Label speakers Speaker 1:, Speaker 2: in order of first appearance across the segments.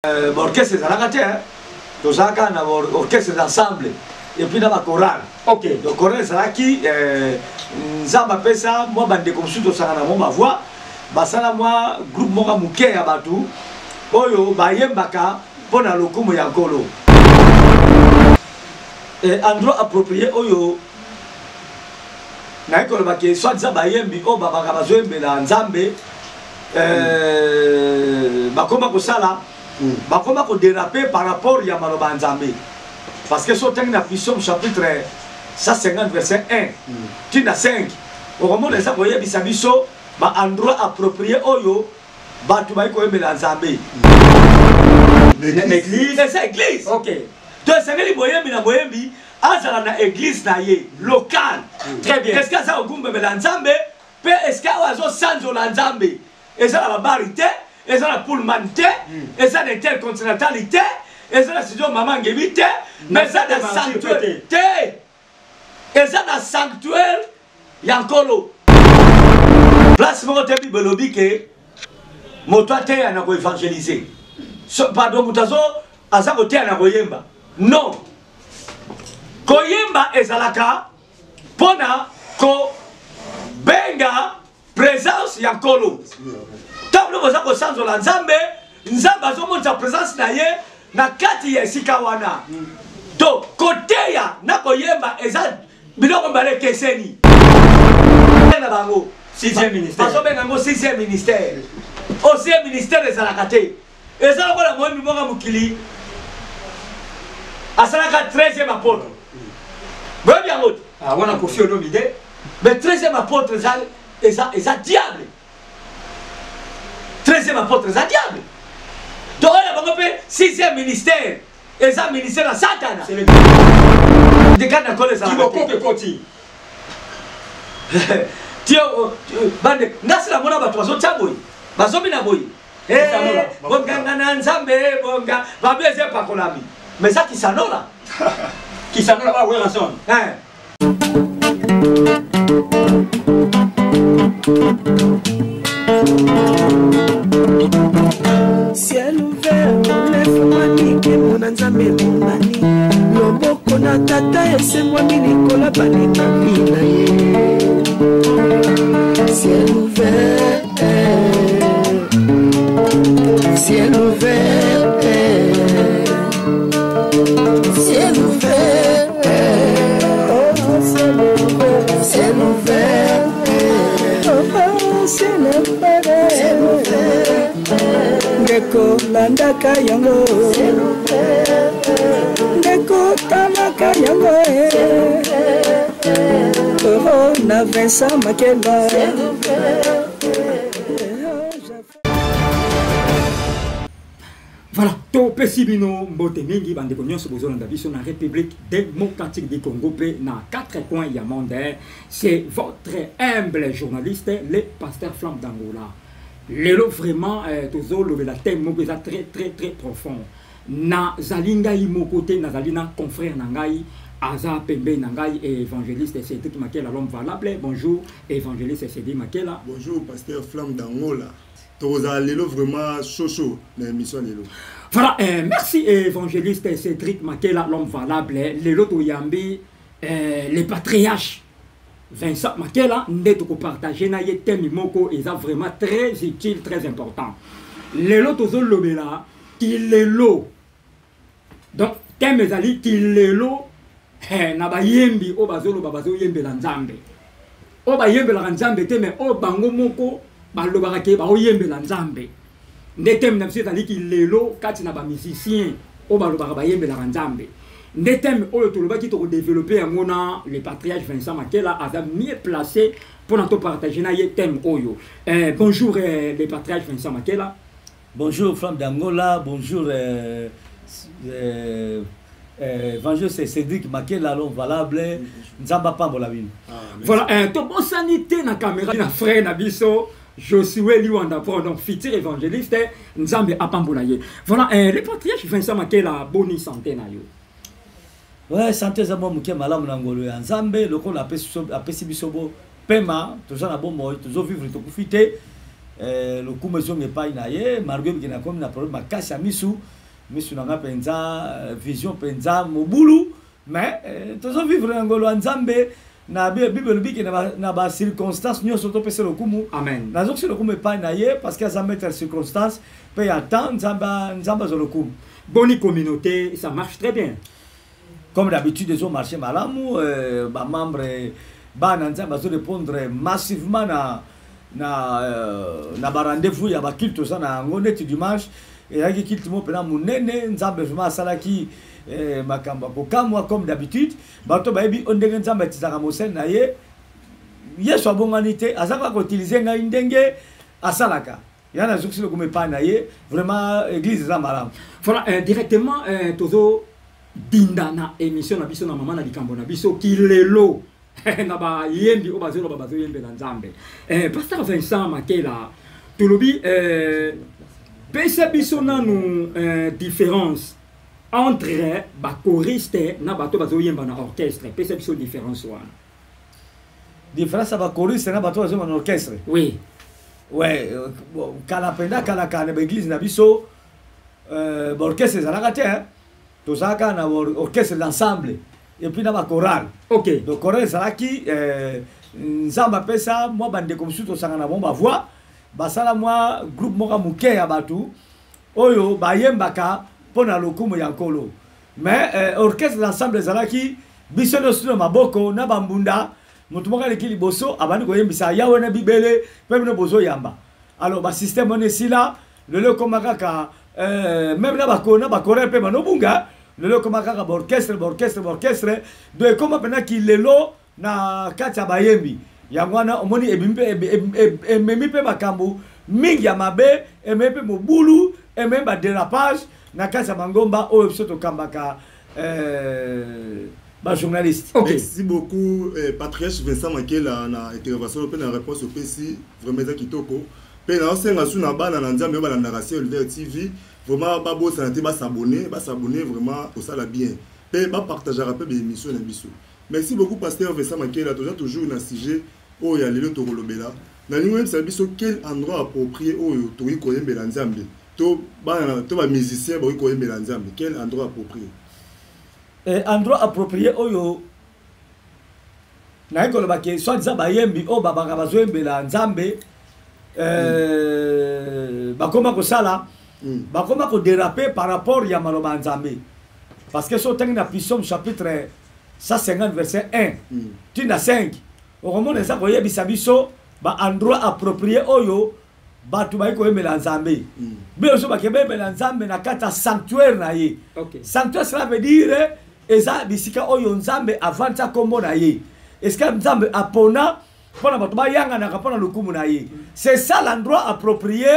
Speaker 1: Baorchestre ezalaka te, tozalaka na orchestre d'ensemble et puis na bachorale. Donc chorale ezalaki, Nzambe apesa mwa bandeko mosusu, tosanga na mwa bavoix, basala mwa groupe moko moke ya bato oyo bayembaka mpo na lokumu ya Nkolo. Endroit approprié oyo naye koloba ke soit disant bayembi oyo babaka bazoyembela Nzambe, bakoma kosala, bakoma kodéraper par rapport ya maloba ya Nzambe, parce que so otangi na Psaume chapitre 150 verset 1 ntina 5, okomona eza koyebisa biso baendroit approprié oyo bato bayi koyembela Nzambe.
Speaker 2: Église.
Speaker 1: Eza église. To esengeli boyembi na boyembi azala na église na ye locale.
Speaker 2: Très bien.
Speaker 1: Est ce que aza kogumbamela Nzambe mpe est ce que awa azosanzola Nzambe? Eza na babari te, eza na Pullman te, eza na Intercontinental te, eza na studio Mama Ngebi te, mais eza na sanctuaire te, eza na sanctuaire ya Nkolo. Place moko te Bible elobi ke moto ateya na koévangéliser, pardon, moto azo aza koteya na koyemba. Non, koyemba ezalaka mpona kobenga présence ya Nkolo. Ntango boza kosanzola Nzambe, Nzambe azomonisa présence na ye na kati ya esika wana. To koteya na koyemba eza biloko mibale ekeseni na bango.
Speaker 2: Sixième ministère.
Speaker 1: Bazobenga yango sixième ministère. O sixième ministère ezalaka te. Eza lokola moyembi moko mokili asalaka 13e apôtre, boyebi yango te?
Speaker 2: Ah, wana Kofi Olomide.
Speaker 1: Mais 13e apôtre eza diable. 13e apôtre eza diable. To oyo bango mpe sixième ministère eza ministère ya Satana. Ndekani na kolo ezalaka te.
Speaker 2: Kibokoko ekoti.
Speaker 1: Tio bande ngasi namona bato bazotya boye, bazobina boye, bonganga na Nzambe, bonga babi eza epakolami, mais eza kisanola.
Speaker 2: Kisanola ba Werrason.
Speaker 3: Ciel ouvert efungwami, nkembo na Nzambe emonani, loboko na Tata esembwami likolo balingami na ye. Ciel ouvert, ciel ouvert, ciel ouvert, oh, ciel ouvert, ciel ouvert, oh, ciel ouvert, ciel ouvert. Ndeko, landaka yango, ndeko, talaka yango, oh, na Vincent Makela.
Speaker 2: Voilà, topesi bino mbote mingi, bandeko nyonso bozolanda biso na République démocratique du Congo mpe na quatre coins ya monde. C'est votre humble journaliste, le pasteur Flamme d'Angola. Lelo vraiment, tozolobela thème moko eza très très très profond. Nazali ngai moko te, nazali na confrère na ngai aza pembeni na ngai, évangéliste Cédric Makela, l'homme valable. Bonjour, évangéliste Cédric Makela.
Speaker 4: Bonjour, pasteur Flamme d'Angola. Tozala lelo vraiment chaud chaud na émission lelo.
Speaker 2: Voilà, merci, évangéliste Cédric Makela, l'homme valable. Lelo toyambi le patriarche Vincent Makela nde tokopartage na ye thème moko eza vraiment très utile, très important. Lelo tozolobela kilelo. Donc thème ezali kilelo na bayembi oyo bazoloba bazoyembela Nzambe, oyo bayembelaka Nzambe te, mais oyo bango moko balobaka ke baoyembela Nzambe. Nde thème na biso ezali kilelo kati na bamusicien oyo balobaka bayembelaka Nzambe. Nde thème oyo tolobaki tokodévelopper yango na le patriarche Vincent Makela, aza mieux placé mpona topartage na ye thème oyo. Bonjour, le patriarche Vincent Makela.
Speaker 5: Bonjour, Flamme d'Angola, bonjour, évangéliste Cédric Makela, l'homme valable, Nzamba pambola bino.
Speaker 2: Voilà, tobosani te na caméra na frère na biso Josué Liwanda Pro, donc futur évangéliste, Nzambe apambola ye. Voilà, le patriarche Vincent Makela, boni santé na yo?
Speaker 5: Ouais, santé eza mwa moke malamu na ngolo ya Nzambe, lokola apesi biso bo pema, toza na bomoi, tozovivre, tokufi te. Lokumu ezonga epai na ye, malgré que nakomi na problème makasi ya misu, misu na nga mpenza, vision mpenza mobulu, mais tozovivre na ngolo ya Nzambe. Na Bible elobi ke na bacirconstance nyonso topesa lokumu.
Speaker 2: Amen.
Speaker 5: Nazokisi lokumu epai na ye parce que aza maître ya circonstance mpe ya temps. Nzambe azwa lokumu.
Speaker 2: Boni communauté, ça marche très bien?
Speaker 5: Comme d'habitude, ezomarche malamu. Bamembre, bana Nzambe bazorépondre massivement na barendez-vous ya baculte toza na yango. Neti dimanche ezalaki culte moko mpena monene. Nzambe vraiment asalaki makambo ya kokamwa. Comme d'habitude, bato bayebi o ndenge Nzambe atizaka mosali na ye. Yesu abongani te, aza kaka koutiliser ngai ndenge asalaka ya. Nazokisi lokumu epai na ye. Vraiment, église eza malamu.
Speaker 2: Voilà, directement tozo dinda na émission na biso, na mama na likambo na biso kilelo, na bayembi oyo bazoloba, bazoyembela Nzambe. Pasteur Vincent Makela, tolobi pesa biso nanu différence entre bachoriste na bato bazoyemba na orchestre. Pesa biso différence wana.
Speaker 5: Différence ya bachoriste na bato bazoyemba na orchestre?
Speaker 2: Oui.
Speaker 5: Ouais, bon, kala mpenza, kala kala, na baeglise na biso, baorchestre ezalaka te, hein. Tozalaka na orchestre d'ensemble et puis na bachorale. Donc chorale ezalaki Nzambe apesa mwa bandeko mosusu, tosanga na bango bavoix, basala mwa groupe moko ya moke ya bato oyo bayembaka mpo na lokumu ya Nkolo. Mais orchestre d'ensemble ezalaki biso nyonso na maboko na bambunda, moto moko aleki liboso, abandi koyembisa Yawe na bibele, mpe bino bozoyamba. Alors basystème wana esila. Lelo ekoma kaka même na bachorale mpe banobunga. Lelo ekoma kaka baorchestre, baorchestre, baorchestre. Donc ekoma mpena kilelo na kati ya bayembi. Yango wana omoni ebimi mpe ememi mpe makambo mingi ya mabe, ememi mpe mobulu, ememi badérapage na kati ya mangomba oyo biso tokambaka, bajournaliste.
Speaker 4: Merci beaucoup, patriarche Vincent Makela, na intervention mpe na réponse opesi. Vraiment eza kitoko. Mpe naosenga su na bana na Nzambe oyo balandaka Ciel Ouvert TV, vraiment babosana te bas'abonner, bas'abonner, vraiment kosala bien, mpe bapartageaka mpe baémission na biso. Merci beaucoup, pasteur Vincent Makela. Toza toujours na sujet oyo ya lelo tokolobela. Nalingi oyebisa biso quel endroit approprié oyo tokoki koyembela Nzambe, to bana to bamusicien bakoki koyembela Nzambe, quel endroit approprié?
Speaker 5: Endroit approprié oyo naye koloba ke soit eza bayembi oyo babaka bazoyembela Nzambe, bakoma kosala, bakoma kodéraper par rapport ya maloba ya Nzambe, parce que so otangi na Psaume chapitre 150 verset 1 ntina 5, okomona eza koyebisa biso baendroit approprié oyo bato bayi koyembela Nzambe. Biso bake bayembela Nzambe na kati ya sanctuaire na ye. Sanctuaire, cela veut dire eza bisika oyo Nzambe avandisa nkombo na ye, esika Nzambe apona mpona bato bayanganaka mpona lokumu na ye. C'est ça l'endroit approprié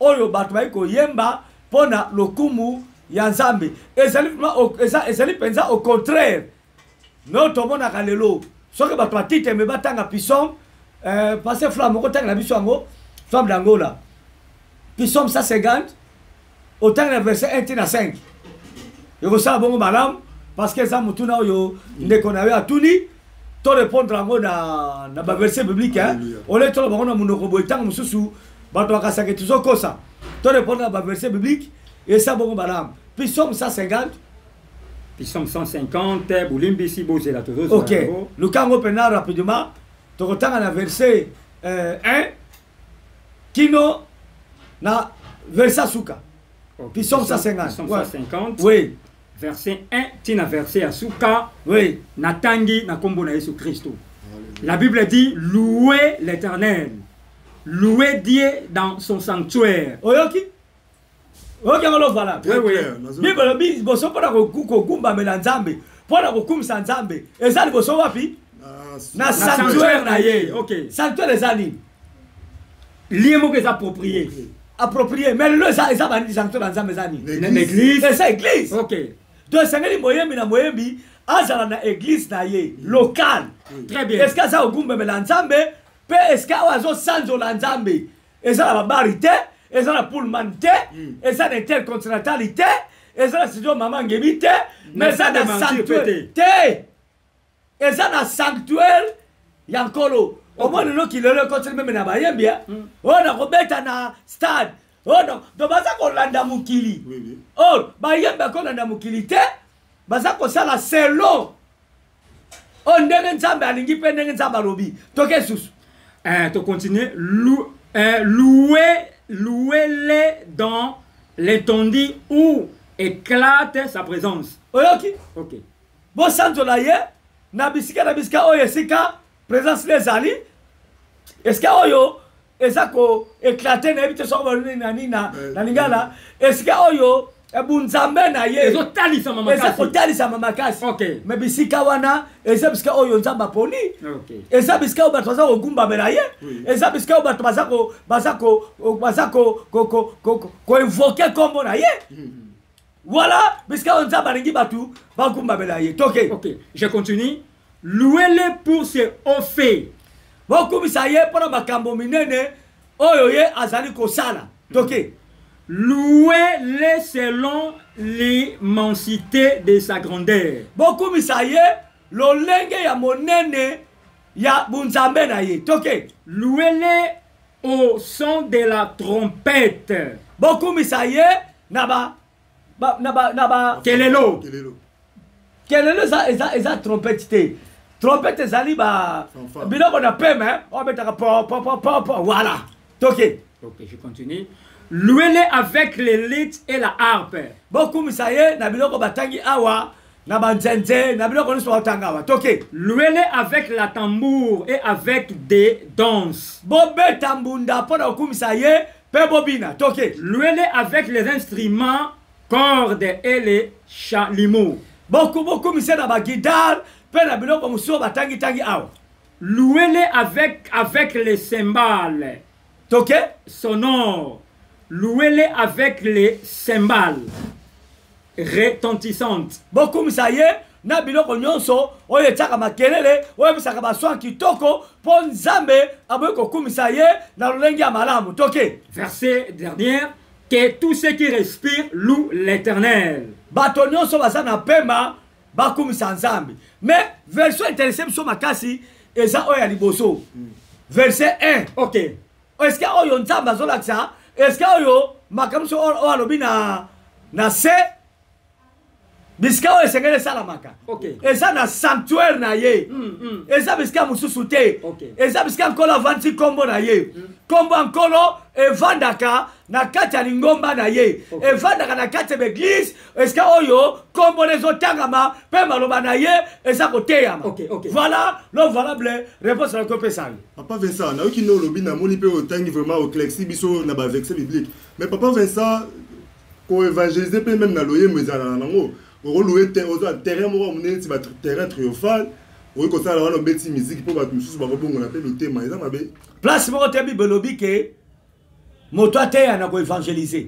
Speaker 5: oyo bato bayi koyemba mpona lokumu ya Nzambe. Ezali vraiment ezali mpenza au contraire no tomonaka lelo. Soki bato batiteme batanga psaume, passe flamme okotanga na biso yango, flamme d'Angola, psaume 150, otanga na verset 1 tina 5, ekosala bongo malamu, parce que eza motuna oyo ndeko na yo atuni, to répondre yango na baverset biblique, hein.
Speaker 4: Alléluia.
Speaker 5: Ole toloba bango na monoko boye, ntango mosusu bato bakasaka tozokosa. To répondre na baverset biblique, esa bongo malamu. Psaume 150.
Speaker 2: Psaume 150, bolimbisi, bozela, tozozwa yango.
Speaker 5: Luka yango mpena rapidement. Tokotanga na verset 1 kino na verset suka. Psaume 150.
Speaker 2: Psaume 150.
Speaker 5: Oui.
Speaker 2: Verset 1 tina verset ya suka.
Speaker 5: Oui.
Speaker 2: Natangi na kombo na Yesu Kristo. La Bible dit: louez l'Éternel, louez Dieu dans son sanctuaire.
Speaker 5: Oyoki, oyoki yango lovala?
Speaker 4: Très
Speaker 2: Oui, oui.
Speaker 4: clair,
Speaker 5: Bible elobi liboso mpona kogumbamela Nzambe, mpona kokumisa Nzambe, eza liboso wapi? Na
Speaker 2: Na
Speaker 5: sanctuaire na ye. Sanctuaire eza nini?
Speaker 2: Lieu moko eza approprié.
Speaker 5: Approprié. Mais lelo eza banini? Sanctuaire na Nzambe eza nini?
Speaker 2: Na église.
Speaker 5: Eza église. Donc esengeli moyembi na moyembi azala na église na ye local.
Speaker 2: Très bien.
Speaker 5: Esika aza kogumbamela Nzambe, mpe esika oyo azosanzola Nzambe, eza na babari te, eza na Pullman te, eza na Intercontinental te, eza na studio Mama Ngebi te, mais eza na
Speaker 2: Stade Martyr
Speaker 5: sanctuaire
Speaker 2: pe
Speaker 5: te, eza na sanctuaire ya Nkolo.
Speaker 1: Omoni noki lelo ekoteli meme na bayembi oyo nakobeta na stade oyo, donc baza kolanda mokili. Or bayembi akolanda mokili te, baza kosala selon oyo ndenge Nzambe alingi mpe ndenge Nzambe alobi. Toke susu.
Speaker 2: Tocontinue. Louez-les dans l'étendue où éclate sa présence.
Speaker 1: Oyoki?
Speaker 2: Ok.
Speaker 1: Bosanzola ye na bisika oyo esika présence na ezali, esika oyo eza koéclater. Nayebi te soko balobi na nini na lingala, esika oyo bunzambe na ye
Speaker 2: ezotalisama
Speaker 1: eza
Speaker 2: makasi.
Speaker 1: Kotalisama makasi.
Speaker 2: Ok.
Speaker 1: Me bisika wana eza bisika oyo Nzambe aponi. Eza bisika oyo bato baza kogumbamela ye. Eza bisika oyo bato baza koinvoquer nkombo na ye. Voilà bisika oyo Nzambe alingi bato bagumbamela ye. Toke.
Speaker 2: Ok, je continue. Louez-les pour ses hauts faits.
Speaker 1: Bokumisa ye mpona makambo minene oyo ye azali kosala. Toke.
Speaker 2: Louez-les selon l'immensité de sa grandeur.
Speaker 1: Bokumisa ye lolenge ya monene ya bunzambe na ye. Toke.
Speaker 2: Louez-les au son de la trompette.
Speaker 1: Bokumisa ye na ba
Speaker 2: Kelelo.
Speaker 4: Kelelo.
Speaker 1: Kelelo eza trompette te. Trompette ezali ba
Speaker 4: Fanfare.
Speaker 1: biloko na peme oyo abetaka po po po po po. Voilà, toke.
Speaker 2: Ok, je continue. Louez-les avec les luths et la harpe.
Speaker 1: Bokumisa ye na biloko batangi awa, na banzenze, na biloko nyonso baotanga awa. Toke.
Speaker 2: Louez-les avec la tambour et avec des danses.
Speaker 1: Bobeta mbunda mpo na kokumisa ye mpe bobina. Toke.
Speaker 2: Louez-les avec les instruments, cordes et les chalumeaux.
Speaker 1: Bokumisa ye na baguitare mpe na biloko mosusu oyo batangitangi awa.
Speaker 2: Louez-les avec les cymbales
Speaker 1: Toke.
Speaker 2: sonores. Louez-les avec les cymbales retentissantes.
Speaker 1: Bokumisa ye na biloko nyonso oyo etiaka makelele, oyo ebisaka baswa kitoko, mpo Nzambe aboyi kokumisa ye na lolenge ya malamu. Toke.
Speaker 2: Verset dernier. Que tous ceux qui respirent louent l'Éternel.
Speaker 1: Bato nyonso baza na pema bakumisa Nzambe. Mais version intéressé biso makasi eza oyo ya liboso, verset 1. Eske oyo Nzambe azolakisa, eske oyo makambo nyonso oyo alobi na se, bisika oyo esengeli esalamaka eza na sanctuaire na ye. Eza bisika mosusu te. Eza bisika Nkolo avandisi nkombo na ye. Nkombo ya Nkolo evandaka na kati ya lingomba na ye, evandaka na kati ya baéglise, esika oyo nkombo na ezotangama mpe maloba na ye eza koteyama. Voilà l'homme valable, réponse na kopesa yo.
Speaker 4: Papa Vincent, nayoki nde olobi, namoni mpe otangi vraiment, oéclairci biso na baverset biblique. Mais papa Vincent, koévangéliser mpe même na loyembo ezalaka nango. Okolouer te, ozwa terrain moko ya monene neti baterrain triomphal, okoki kosala wana, obeti musique mpo bato mosusu bakobongola mpe mitema. Eza mabe?
Speaker 1: Place moko te Bible elobi ke moto ateya na koévangéliser.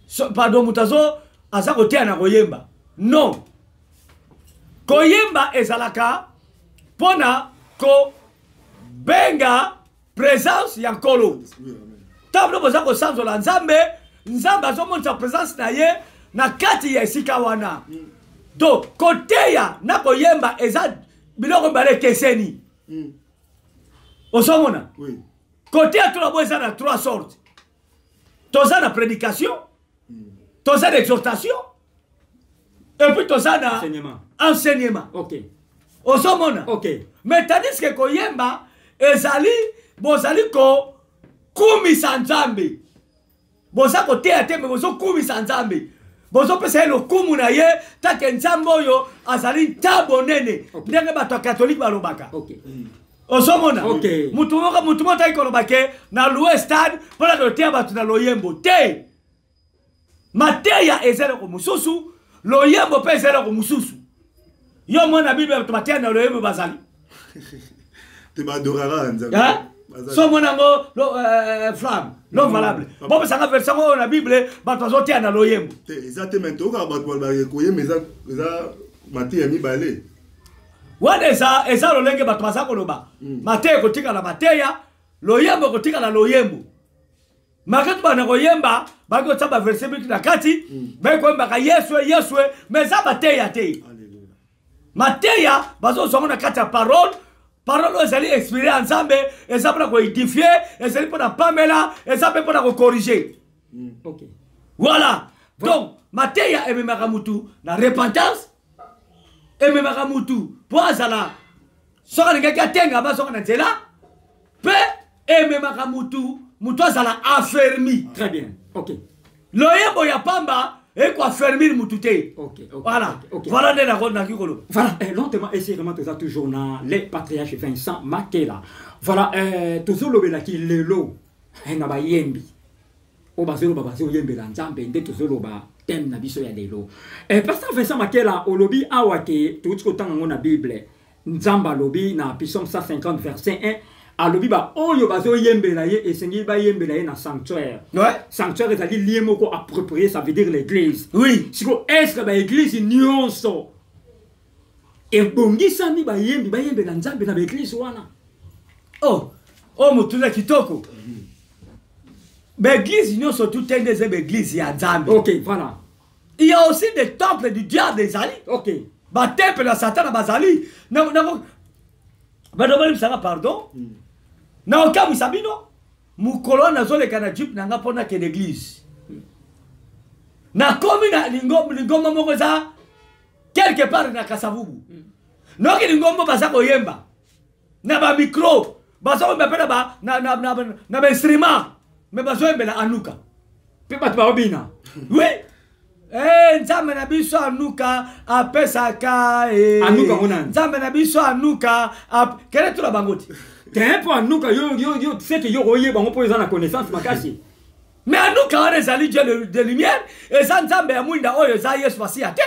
Speaker 1: So, pardon, moto aza koteya na koyemba. Non, koyemba ezalaka mpona kobenga présence ya Nkolo.
Speaker 4: Oui, amen.
Speaker 1: Ntango bino boza kosanzola Nzambe, Nzambe azomonisa présence na ye na kati ya esika wana. Donc koteya na koyemba eza biloko mibale ekeseni. Ozomona?
Speaker 4: Oui.
Speaker 1: Koteya tona bo eza na trois sortes: toza na prédication, toza na exhortation et puis toza na
Speaker 2: Enseignement.
Speaker 1: enseignement. Ozomona?
Speaker 2: Ok.
Speaker 1: Mais tandis que koyemba ezali bozali kokumisa Nzambe. Boza koteya te, me bozokumisa Nzambe, bozopesa ye lokumu na ye take Nzambe oyo azali ntabo nene, ndenge bato ya katolike balobaka. Ozomona?
Speaker 2: Ok.
Speaker 1: Mutu moko taki koloba ke na louer stade mpona koteya bato na loyembo te. Mateya eza eloko mosusu, loyembo mpe eza eloko mosusu. Yo mona Bible, bato bateya na loyembo bazali?
Speaker 4: Te, baadoraka Nzambe.
Speaker 1: Hein?
Speaker 4: Bazali.
Speaker 1: So mona yango flamme, l'homme valable, bopesanga verset oyo na Bible bato bazoteya na loyembo.
Speaker 4: Te, eza te, me toyokaka bato balobaka koyemba eza mateya mibale.
Speaker 1: Wana eza lolenge bato baza koloba. Mateya ekotikala mateya, loyembo ekotikala loyembo. Make to bana koyemba, baki kotia baverset miki na kati, baki koyembaka Yesu, Yesu, mais eza mateya te.
Speaker 4: Alléluia.
Speaker 1: Mateya bazozwango na kati ya parole. Parole oyo ezali inspiré ya Nzambe, eza mpona koédifie, ezali mpona pamela, eza mpe mpona kocorrige.
Speaker 2: Ok.
Speaker 1: Voilà. Donc mateya ememaka mutu na repentance, ememaka mutu mpo azala soki alingaki atenga bazonga na nzela, mpe ememaka mutu mutu azala affermi.
Speaker 2: Très bien. Ok.
Speaker 1: Loyembo ya pamba ekoaffermir mutu te.
Speaker 2: Ok,
Speaker 1: Voilà.
Speaker 2: ok.
Speaker 1: Voilà nde nakoki koloba.
Speaker 2: Voilà, lentement et sûrement, toza toujours na les patriarches Vincent Makela. Voilà, tozolobelaki lelo na bayembi oyo bazoloba, bazoyembela Nzambe, nde tozoloba thème na biso ya lelo. Pasteur Vincent Makela, olobi awa ke touti kotanga yango na Bible. Nzambe alobi na Psaume 150 verset 1, alobi ba oyo bazoyembela ye esengeli bayembela ye na sanctuaire. Sanctuaire ezali lieu moko approprié, ça veut dire l'église. Siko est-ce que baéglise nyonso ebongisami bayembi bayembela Nzambe na baéglise wana?
Speaker 1: Oh, oyo motuna kitoko. Baéglise nyonso tu te nde eza baéglise ya Nzambe.
Speaker 2: Ok, voilà.
Speaker 1: Il y a aussi des temples du diable ezali. Batemple ya Satana bazali. Bato balimbisanga, pardon, na okamwisa bino. Mokolo wana nazoleka na jeep na nga mpo nakende église, nakomi na lingomba moko eza quelque part na Kasavubu. Noki lingomba baza koyemba na bamicro, baza koyemba mpe na bainstrument, mais bazoyembela Anuka.
Speaker 2: Mpe bato baobina.
Speaker 1: Oui. Eh, Nzambe na biso Anuka apesaka eh.
Speaker 2: Anuka ngo nani?
Speaker 1: Nzambe na biso Anuka kele tuna bango ti.
Speaker 2: Te, mpo Anuka yo seke yo oyeba yango mpo eza na connaissance makasi.
Speaker 1: Mais Anuka wana ezali Dieu de lumière, eza Nzambe ya mwinda oyo eza Yesu Masiya te.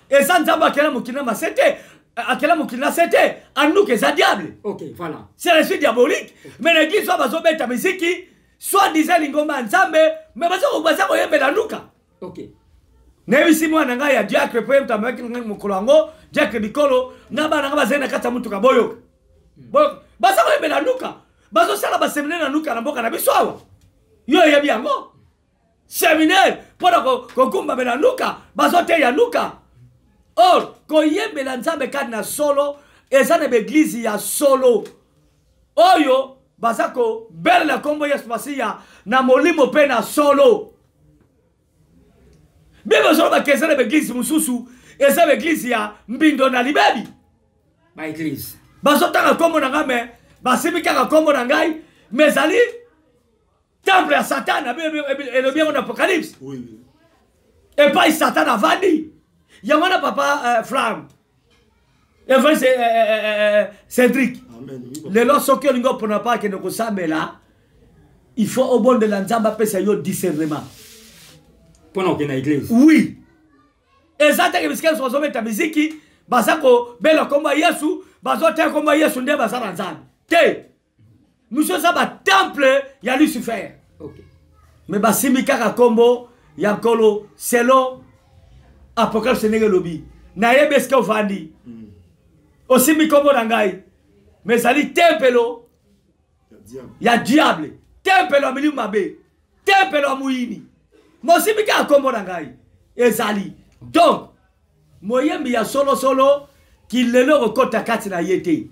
Speaker 1: Eza Nzambe akela mokili na mase te, akela mokili na se te. Anuka eza diable.
Speaker 2: Ok, voilà.
Speaker 1: C'est l'esprit diabolique. Mais na église oyo bazobeta miziki, soit disant lingomba ya Nzambe, mais baza koyembela Anuka. Nayebisi mwana ngai ya diacre, po ye moto amemaki ngai mokolo yango, diacre Bikolo, na bana ngai bazali na kati ya motuka, boyoka. Boyoka. Baza koyembela Anuka, bazosala baséminaire na Anuka na mboka na biso awa. Yo oyebi yango? Séminaire mpona kokumbamela Anuka, bazoteya Anuka. Or koyembela Nzambe kati na solo eza na baeglize ya solo oyo baza kobelela nkombo Yesu Masiya na molimo mpe na solo. Bible ezoloba eza na baeglize mosusu eza baeglize ya mbindo na libebi.
Speaker 2: Baeglize
Speaker 1: bazotanga nkombo na ngai, me basimbi kaka nkombo na ngai, me ezali temple ya Satan. Elobi yango na Apocalypse. Epai Satan avandi, yango wana papa Flam, évangéliste Cédric.
Speaker 4: Amen. Oui, papa.
Speaker 1: Lelo soki olingi opona mpa akende kosambela, il faut obondela Nzambe apesa yo discernement
Speaker 2: mpona kokende na église.
Speaker 1: Oui, eza teke bisika nyonso bazobeta miziki, baza kobela nkombo ya Yesu, bazoteya nkombo ya Yesu, nde baza na Nzambe te. Mosusu eza batemple ya Lucifer. Me basimbi kaka nkombo ya Nkolo. Selon Apocalypse ndenge elobi, nayebi esika ovandi, osimbi nkombo na ngai, me ezali tempelo
Speaker 4: Ya diable.
Speaker 1: Ya diable, tempelo ya milimu mabe, tempelo ya moyini. Mosimbi kaka nkombo na ngai ezali. Donc moyembi ya solosolo kilelo okokɔta kati na ye te.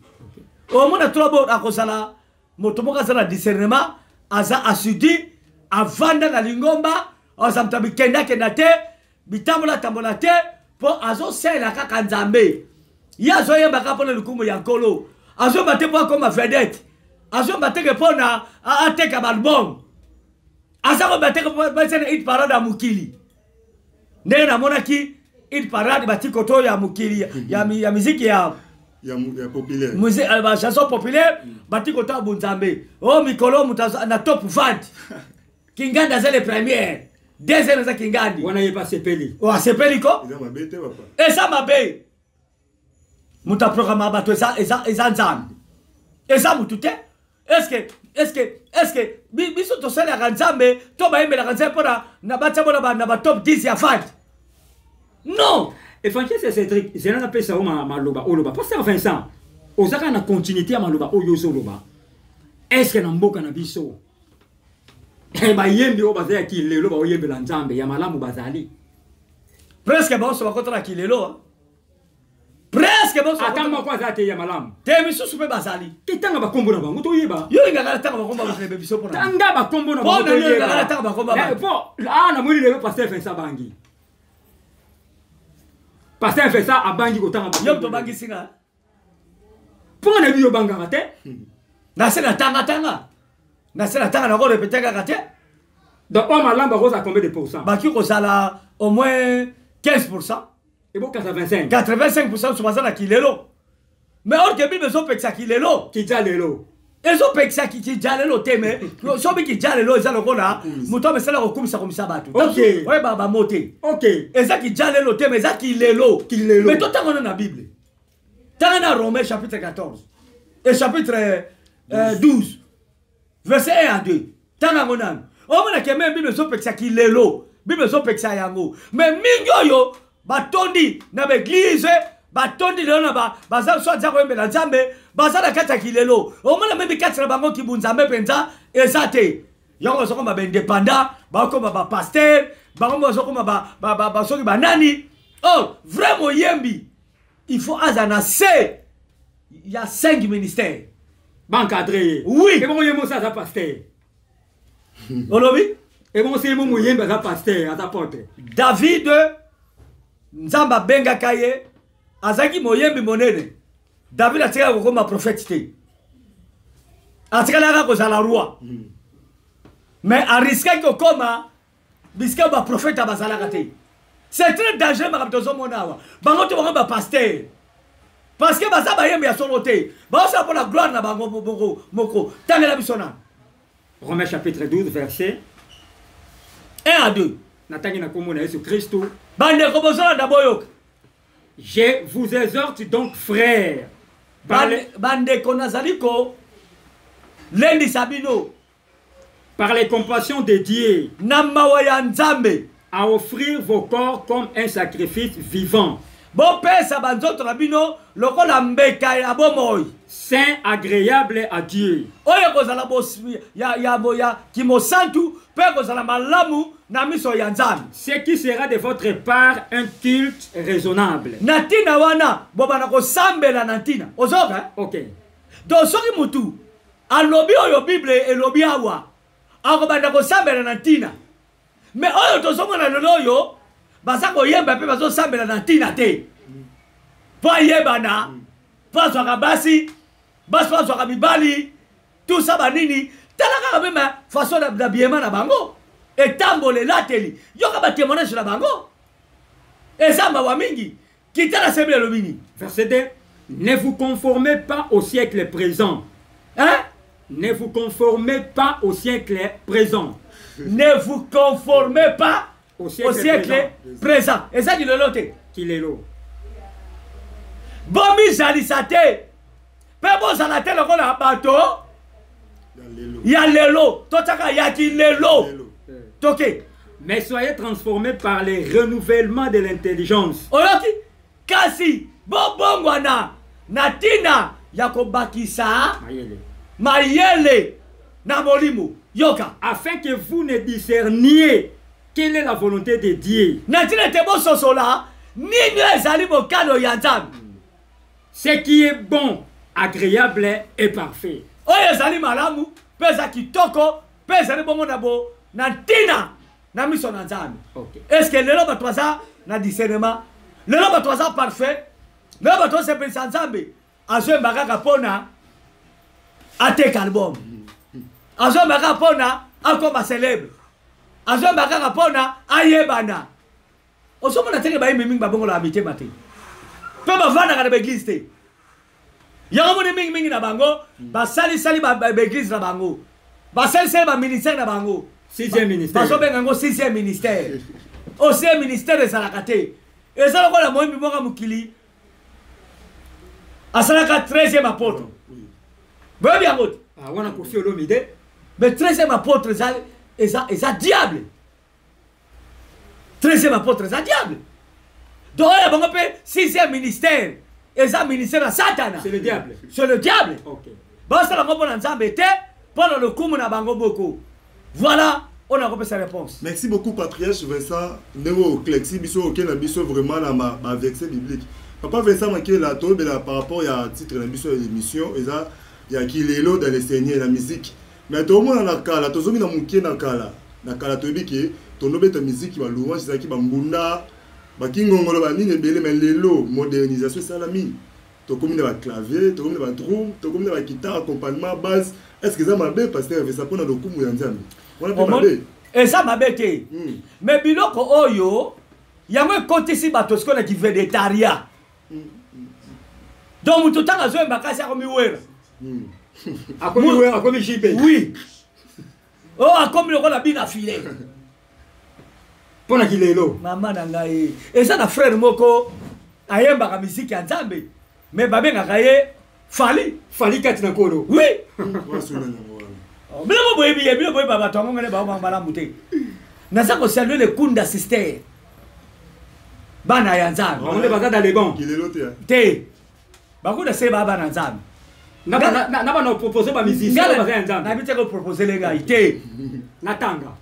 Speaker 1: Omona tro bo akozala moto moko aza na discernement, aza assidu, avanda na lingomba, aza moto ya bikendakenda te, bitambola-tambola te, mpo azosalela kaka Nzambe. Ye azoyemba kaka mpona lokumu ya Nkolo, azoyemba te mpo akoma vedette, azoyemba teke mpona ateka baalbum, aza koyemba teke mpo batia na hit parade ya mokili. Ndenge namonaki hit parade bati koto ya mokili ya miziki ya
Speaker 4: Ya populaire.
Speaker 1: Musique, ba chanson populaire, bati koto ya bonzambe. O mikolo moto na top vente, Kingandi aza le première, deuxième eza Kingandi.
Speaker 2: Wana ye pasepeli.
Speaker 1: O asepeli ko.
Speaker 4: Eza mabe te, papa.
Speaker 1: Eza mabe. Moto aprograma bato eza Nzambe, eza motu te. Est-ce que biso tosalelaka Nzambe to bayembelaka Nzambe mpona na batia bona na batop 10 ya vente? Non.
Speaker 2: Évangéliste Cédric, zela napesa yo maloba oloba. Pasteur Vincent, oza kaka na continuité ya maloba oyo ozoloba. Est ce que na mboka na biso bayembi oyo bazalaki lelo baoyembela Nzambe ya malamu bazali?
Speaker 1: Presque banso bakota na kilelo, hein. Presque.
Speaker 5: Ce que
Speaker 2: ata moko aza te ya malamu?
Speaker 5: Te, misusu mpe bazali.
Speaker 2: Te, tanga bakombo na bango toyeba.
Speaker 5: Yo olingaka na tanga bakombo bato na biso mpona
Speaker 2: Tanga bakombo na bango.
Speaker 5: Mpona yo olingaka na tanga bakombo
Speaker 2: ya bato? Po ah, namoni lelo pasteur Vincent abangi, pasteur Vincent abangi kotanga.
Speaker 5: Yo moto obangisi nga.
Speaker 2: Mpo nga nayebi yo obangaka te.
Speaker 5: Nase na tanga tanga, nase na tanga, nako répéter kaka te.
Speaker 2: Donc oyo malamu bakozala combien de pourcent?
Speaker 5: Baki kozala au moins 15%.
Speaker 2: Ebokasa 25.
Speaker 5: 85% so baza na kilelo, mais or que Bible ezopekisa kilelo.
Speaker 2: Kija lelo.
Speaker 5: Ezopekisa kija lelo te, mais soki kija lelo eza lokola moto amesala kokumisa komisa bato, oyeba bamo te. Eza kija lelo te, mais eza kilelo.
Speaker 2: Kilelo.
Speaker 5: Mais totanga wana na Bible, tanga na Romain chapitre 14 et chapitre 12, verset 1 à 2. Tanga yango nanu, omona que même Bible ezopekisa kilelo, Bible ezopekisa yango. Mais mingi oyo batondi na baéglise, batondi lelo na baza so aza koyembela Nzambe, baza na kati ya kilelo. Omona même kati na bango kibunzambe mpenza eza te. Yango bazokoma baindépendant, bakoma bapasteur, bango bazokoma basoki banani. Or vrai moyembi, il faut aza na se ya 5 ministères.
Speaker 2: Baencadre ye.
Speaker 5: Oui.
Speaker 2: Ebongo ye mosi aza pasteur?
Speaker 5: Olobi?
Speaker 2: Ebongo se ye mo moyembi aza pasteur, aza apôtre?
Speaker 5: David, Nzambe abengaka ye, azalaki moyembi monene. David atikala kokoma prophète te, atikalaka kozala roi, mais ariskaki kokoma bisika baprofete bazalaka te. C'est très dangereux makambo tozomona awa. Bango to bango bapasteur, parce que baza bayembi ya solo te, baosala mpo na gloire na bango moko moko. Tangela biso nano.
Speaker 2: Romains chapitre 12, verset
Speaker 5: 1 à 2.
Speaker 2: Natangi na kombo na Yesu Kristo.
Speaker 5: Bandeko, bozolanda, boyoka.
Speaker 2: Je vous exhorte donc, frères,
Speaker 5: Bandeko, nazali kolendisa bino
Speaker 2: par les compassions de Dieu,
Speaker 5: na mawa ya Nzambe,
Speaker 2: à offrir vos corps comme un sacrifice vivant,
Speaker 5: bopesa banzoto na bino lokola mbeka ya bomoi,
Speaker 2: saint, agréable à Dieu.
Speaker 5: Oyo ekozala ya kimosantu mpe ekozala malamu na miso ya Nzambe.
Speaker 2: Ce qui sera de votre part un culte raisonnable.
Speaker 5: Na ntina wana bobanda kosambela na ntina. Ozoka, eh?
Speaker 2: Ok.
Speaker 5: Donc soki mutu alobi oyo Bible elobi awa, akobanda kosambela na ntina. Mais oyo tozomona lelo oyo, baza koyemba mpe bazosambela na ntina te, mpo ayebana, mpo azwaka basi, basi bazwaka mibali, tout ça banini. Tala kaka même façon d'habillement na bango, etambola, elateli, yoka batémoignage na bango, eza mawa mingi. Kita na semble elobi nini?
Speaker 2: Verset 2. Ne vous conformez pas au siècle présent.
Speaker 5: Hein?
Speaker 2: Ne vous conformez pas au siècle présent.
Speaker 5: Ne vous conformez pas
Speaker 2: au siècle,
Speaker 5: au siècle présent. Eza kilelo te.
Speaker 2: Kilelo.
Speaker 5: Bomizalisa te mpe bozala te lokola bato ya lelo, totiaka ya kilelo. Toke.
Speaker 2: Mais soyez transformés par le renouvellement de l'intelligence.
Speaker 5: Oyoki? Kasi bobongwana na ntina ya kobakisa
Speaker 2: Mayele.
Speaker 5: Mayele na molimo. Yoka.
Speaker 2: Afin que vous ne discerniez quelle est la volonté de Dieu.
Speaker 5: Na ntina ete bososola nini ezali mokano ya Nzambe.
Speaker 2: Ce qui est bon, agréable et parfait.
Speaker 5: Oyo ezali malamu mpe eza kitoko mpe ezali bongo na bo na ntina na miso na Nzambe. Est-ce lelo bato baza na discernement? Lelo bato baza parfait? Lelo bato basepelisa Nzambe? Azoyemba kaka mpona ateka album, azoyemba kaka mpona akoma célèbre, azoyemba kaka mpona ayebana. Ozomona teke bayembi mingi babongolaka mitema te mpe bavandaka na baéglise te. Yango moni mingimingi na bango basalisali baéglise na bango, basalisali baministère na bango.
Speaker 2: Sixième ministère.
Speaker 5: Bazobenga yango sixième ministère. O sixième ministère ezalaka te. Eza lokola moyembi moko ya mokili asalaka 13e apôtre, boyebi yango te?
Speaker 2: Ah, wana Kofi Olomide.
Speaker 5: Mais 13e apôtre eza diable. 13e apôtre eza diable. Donc oyo bango mpe sixième ministère eza ministère ya Satana.
Speaker 2: C'est le diable.
Speaker 5: C'est le diable. Basala yango mpo na Nzambe te, mpo na lokumu na bango moko. Voilà. Oyo nakopesa réponse.
Speaker 4: Merci beaucoup, patriarche Vincent, ndenge oclexi biso, oke na biso vraiment na baverset biblique. Papa Vincent Makela, toyebela par rapport ya titre na biso ya émission, eza ya kilelo dans le Seigneur, la musique. Mais tomona na kala, tozongi na moke na kala. Na kala toyebi ke tondobeta musique, balouange ezalaki bambunda, bakingongolo, banini ebele. Mais lelo modernisation esalami, tokomi na baclavier, tokomi na badrum, tokomi na baguitare accompagnement basse. Est ce que eza mabe, pasteur Vincent, mpona lokumu ya Nzambe wana mpe mabe?
Speaker 5: Eza mabe te. Mais biloko oyo yango ekotisi bato sikoyo na kivedettariat. Donc moto ntango azoyemba kasi akomi wera.
Speaker 2: Akomi wera, akomi JB.
Speaker 5: Oui, oyo akomi lokola bina file.
Speaker 2: Mpo na kilelo.
Speaker 5: Mama na ngai, eza na frère moko ayembaka misiki ya Nzambe, mais babengaka ye Fali.
Speaker 2: Fali kati na Nkolo.
Speaker 5: Oui.
Speaker 4: Wana soki nani yango wana?
Speaker 5: Oh, bino mo boyebi ye, bino boyeba bato yango ngene baoma malamu te. Naza kosalue le Kunda sister, bana ya Nzambe.
Speaker 2: Bango nde baza dans les bons.
Speaker 4: Kilelo te, ah.
Speaker 5: Te, bakunda se baa bana Nzambe.
Speaker 2: Na bana propose bamusicien oyo baza ya Nzambe.
Speaker 5: Nayebi te koproposele ngai te.
Speaker 2: Natanga.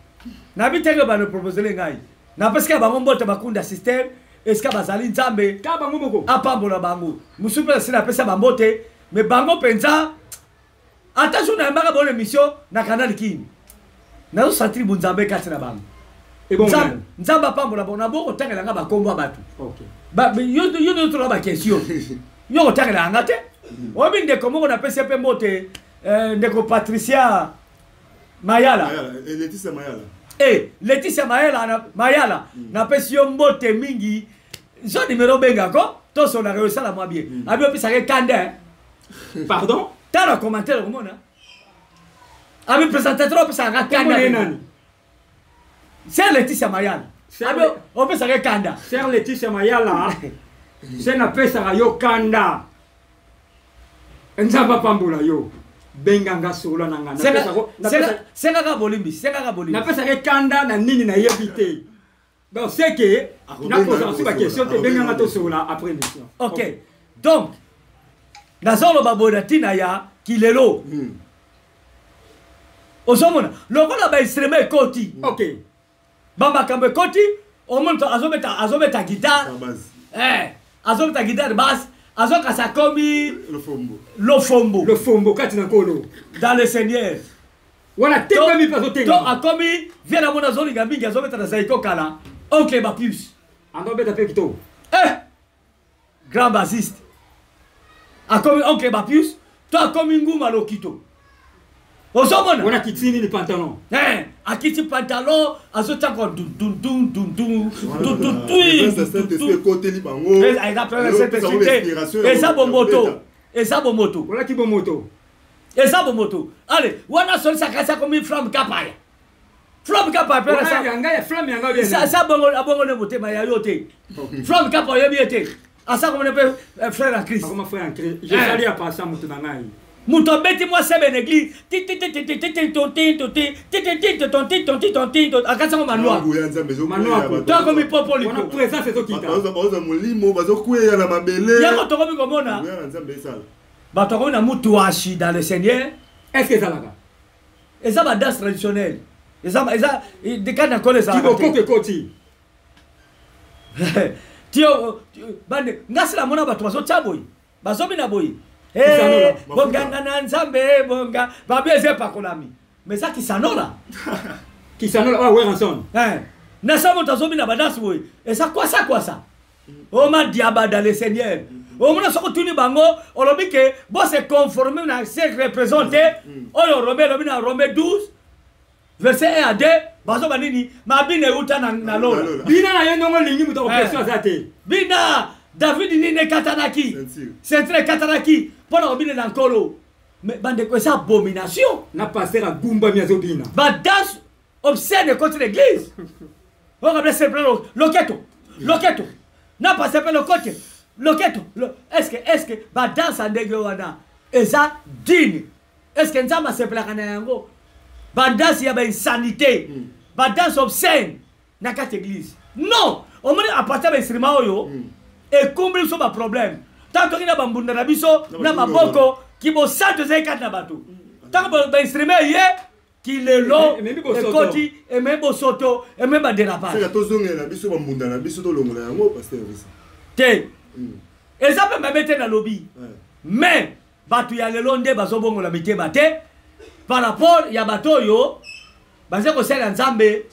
Speaker 5: Nayebi te ke banoproposele ngai. Napesika bango mbote, bakunda sister, esika bazali, Nzambe
Speaker 2: ka bango moko
Speaker 5: apambola bango. Mosusu mpe asi napesa bambote, me bango mpenza ata jour nayambaka bonne émission na Canal Kini, nazosentir bonzambe kati na bango.
Speaker 2: Ebongo.
Speaker 5: Nzambe apambola bango. Nabo kotangela nga bakombo ya bato.
Speaker 2: Ok.
Speaker 5: Yo nyonso baquestion yo kotangela yanga te. Oyebi ndeko moko napesi ye mpe mbote, ndeko Patricia Mayala.
Speaker 4: Mayala, Laetitia Mayala.
Speaker 5: Leticia Mayala, Mayala, napesi yo mbote mingi. Zo numero obengako, tosonaka, osala mwa bien. Abi opesaka ekanda, eh.
Speaker 2: Pardon?
Speaker 5: Tala commentaire, okomona abi présentateur opesaka
Speaker 2: Kombo na ye
Speaker 5: kanda.
Speaker 2: Nani?
Speaker 5: C'est Leticia Mayala. Abi opesaka ekanda.
Speaker 2: Sœur Leticia Mayala, se napesaka yo kanda, Nzambe apambola yo. Benganga, solola na nga.
Speaker 5: Sengaka bolimbi, sengaka bolimbi.
Speaker 2: Napesaka ekanda na nini, nayebi te. Donc c'est que
Speaker 4: Akobenga
Speaker 2: nakozala so
Speaker 4: yo
Speaker 2: baquestion te.
Speaker 4: kosola.
Speaker 2: Benganga,
Speaker 4: Akobenga.
Speaker 2: tosola après émission.
Speaker 5: Ok, donc nazoloba boye na ntina ya kilelo. Ozomona lokola bainstrument ekoti, bamakambo ekoti, omoni azobeta guitare.
Speaker 4: Ta base.
Speaker 5: Azobeta guitare basse, azokasa, akomi
Speaker 4: Lofombo.
Speaker 5: Lofombo.
Speaker 2: Lofombo kati na Nkolo.
Speaker 5: Dans le Seigneur.
Speaker 2: Wana tengami mpe
Speaker 5: To
Speaker 2: azotengama.
Speaker 5: akomi vie na mona, azolinga mingi, azobeta na Zaiko kala, oncle Bapius.
Speaker 2: Andobeta mpe kitoko.
Speaker 5: Grand bassiste, akomi oncle Bapius to akomi nguma lokito, ozomona.
Speaker 2: Wana kiti nini, pantalon.
Speaker 5: Akiti pantalon, azotiaka dundundundundun.
Speaker 4: Présence ya Saint-Esprit ekoteli bango.
Speaker 5: Eza présence ya Saint-Esprit te, eza bomoto, eza bomoto.
Speaker 2: Olaki bomoto.
Speaker 5: Eza bomoto. Ale wana asolisaka kasi akomi Flamme Kapaya, Flamme Kapaya mpe.
Speaker 2: Wana yanga ya flamme yanga bien.
Speaker 5: Sa bongo, abongo ne motema ya yo te. Flamme Kapaya, oyebi ye te, asa komona mpe frère en Christ.
Speaker 2: Akoma frère en Christ, je salue ya pasa moto na ngai.
Speaker 5: Moto abeti mwa sebe na église, akati yango manwa.
Speaker 4: Nguya ya Nzambe ezokweya.
Speaker 2: Manwaku.
Speaker 4: Bato
Speaker 5: To akomi
Speaker 2: Wana
Speaker 5: popoliko.
Speaker 2: présence ezokita.
Speaker 4: Bazoza molimo, bazokweya na mabele.
Speaker 5: Yango tokomi komona
Speaker 4: Nguya na Nzambe esala.
Speaker 5: Bato akomi na mutu ashi dans le Seigneur.
Speaker 2: Est ce que ezalaka?
Speaker 5: Eza badanse traditionnelle, eza kati na nkolo ezalaka te.
Speaker 2: Kibokoko ekoti.
Speaker 5: Tio bande nga sila mona bato bazotya boye, bazobina boye.
Speaker 2: Kisanola.
Speaker 5: Bonganga na Nzambe, bonga babi eza epakolami, mais eza kisanola.
Speaker 2: Kisanola oyo Werrason.
Speaker 5: Na sa moto azobina badanse boye, eza kwasa kwasa, oma diaba dans le Seigneur. Omona soki otuni bango, olobi ke bose conforme na ce représente oyo Romain elobi na Romain 12 verset 1 à 2. Bazoba nini? Mabina euta na lola.
Speaker 4: Na lola.
Speaker 2: Bina na ye ndongo olingi, moto akopesio aza te.
Speaker 5: Bina David nini ekatanaki?
Speaker 4: Ceinture.
Speaker 5: Ceinture ekatanaki mpo na kobinela Nkolo. Mais bandeko, eza abomination.
Speaker 2: Na pasteur agumbami, azobina.
Speaker 5: Badanse obscène ekoti na église. Okabla seple loketo loketo na pasteur mpe lokote loketo. Est ce que badanse ya ndenge wana eza digne? Est ce que Nzambe asepelaka na yango? Badanse ya bainsanité, badanse obscène na kati église, non. Omoni, à partir ya bainstrument oyo ekumbeli biso baproblème. Ntango toki na bambunda na biso
Speaker 4: Na
Speaker 5: na
Speaker 4: bakingo.
Speaker 5: maboko, kibosantu ezali kati na bato. Ntango bainstrument ye Kilelo ekoti, ememi bosoto, ememi badérapage.
Speaker 4: Seka tozongela biso bambunda na biso, tolongola yango, pasteur Vincent.
Speaker 5: Te, eza mpe mabe te nalobi, mais bato ya lelo nde bazobongola mitema te par rapport ya bato oyo baza kosalela Nzambe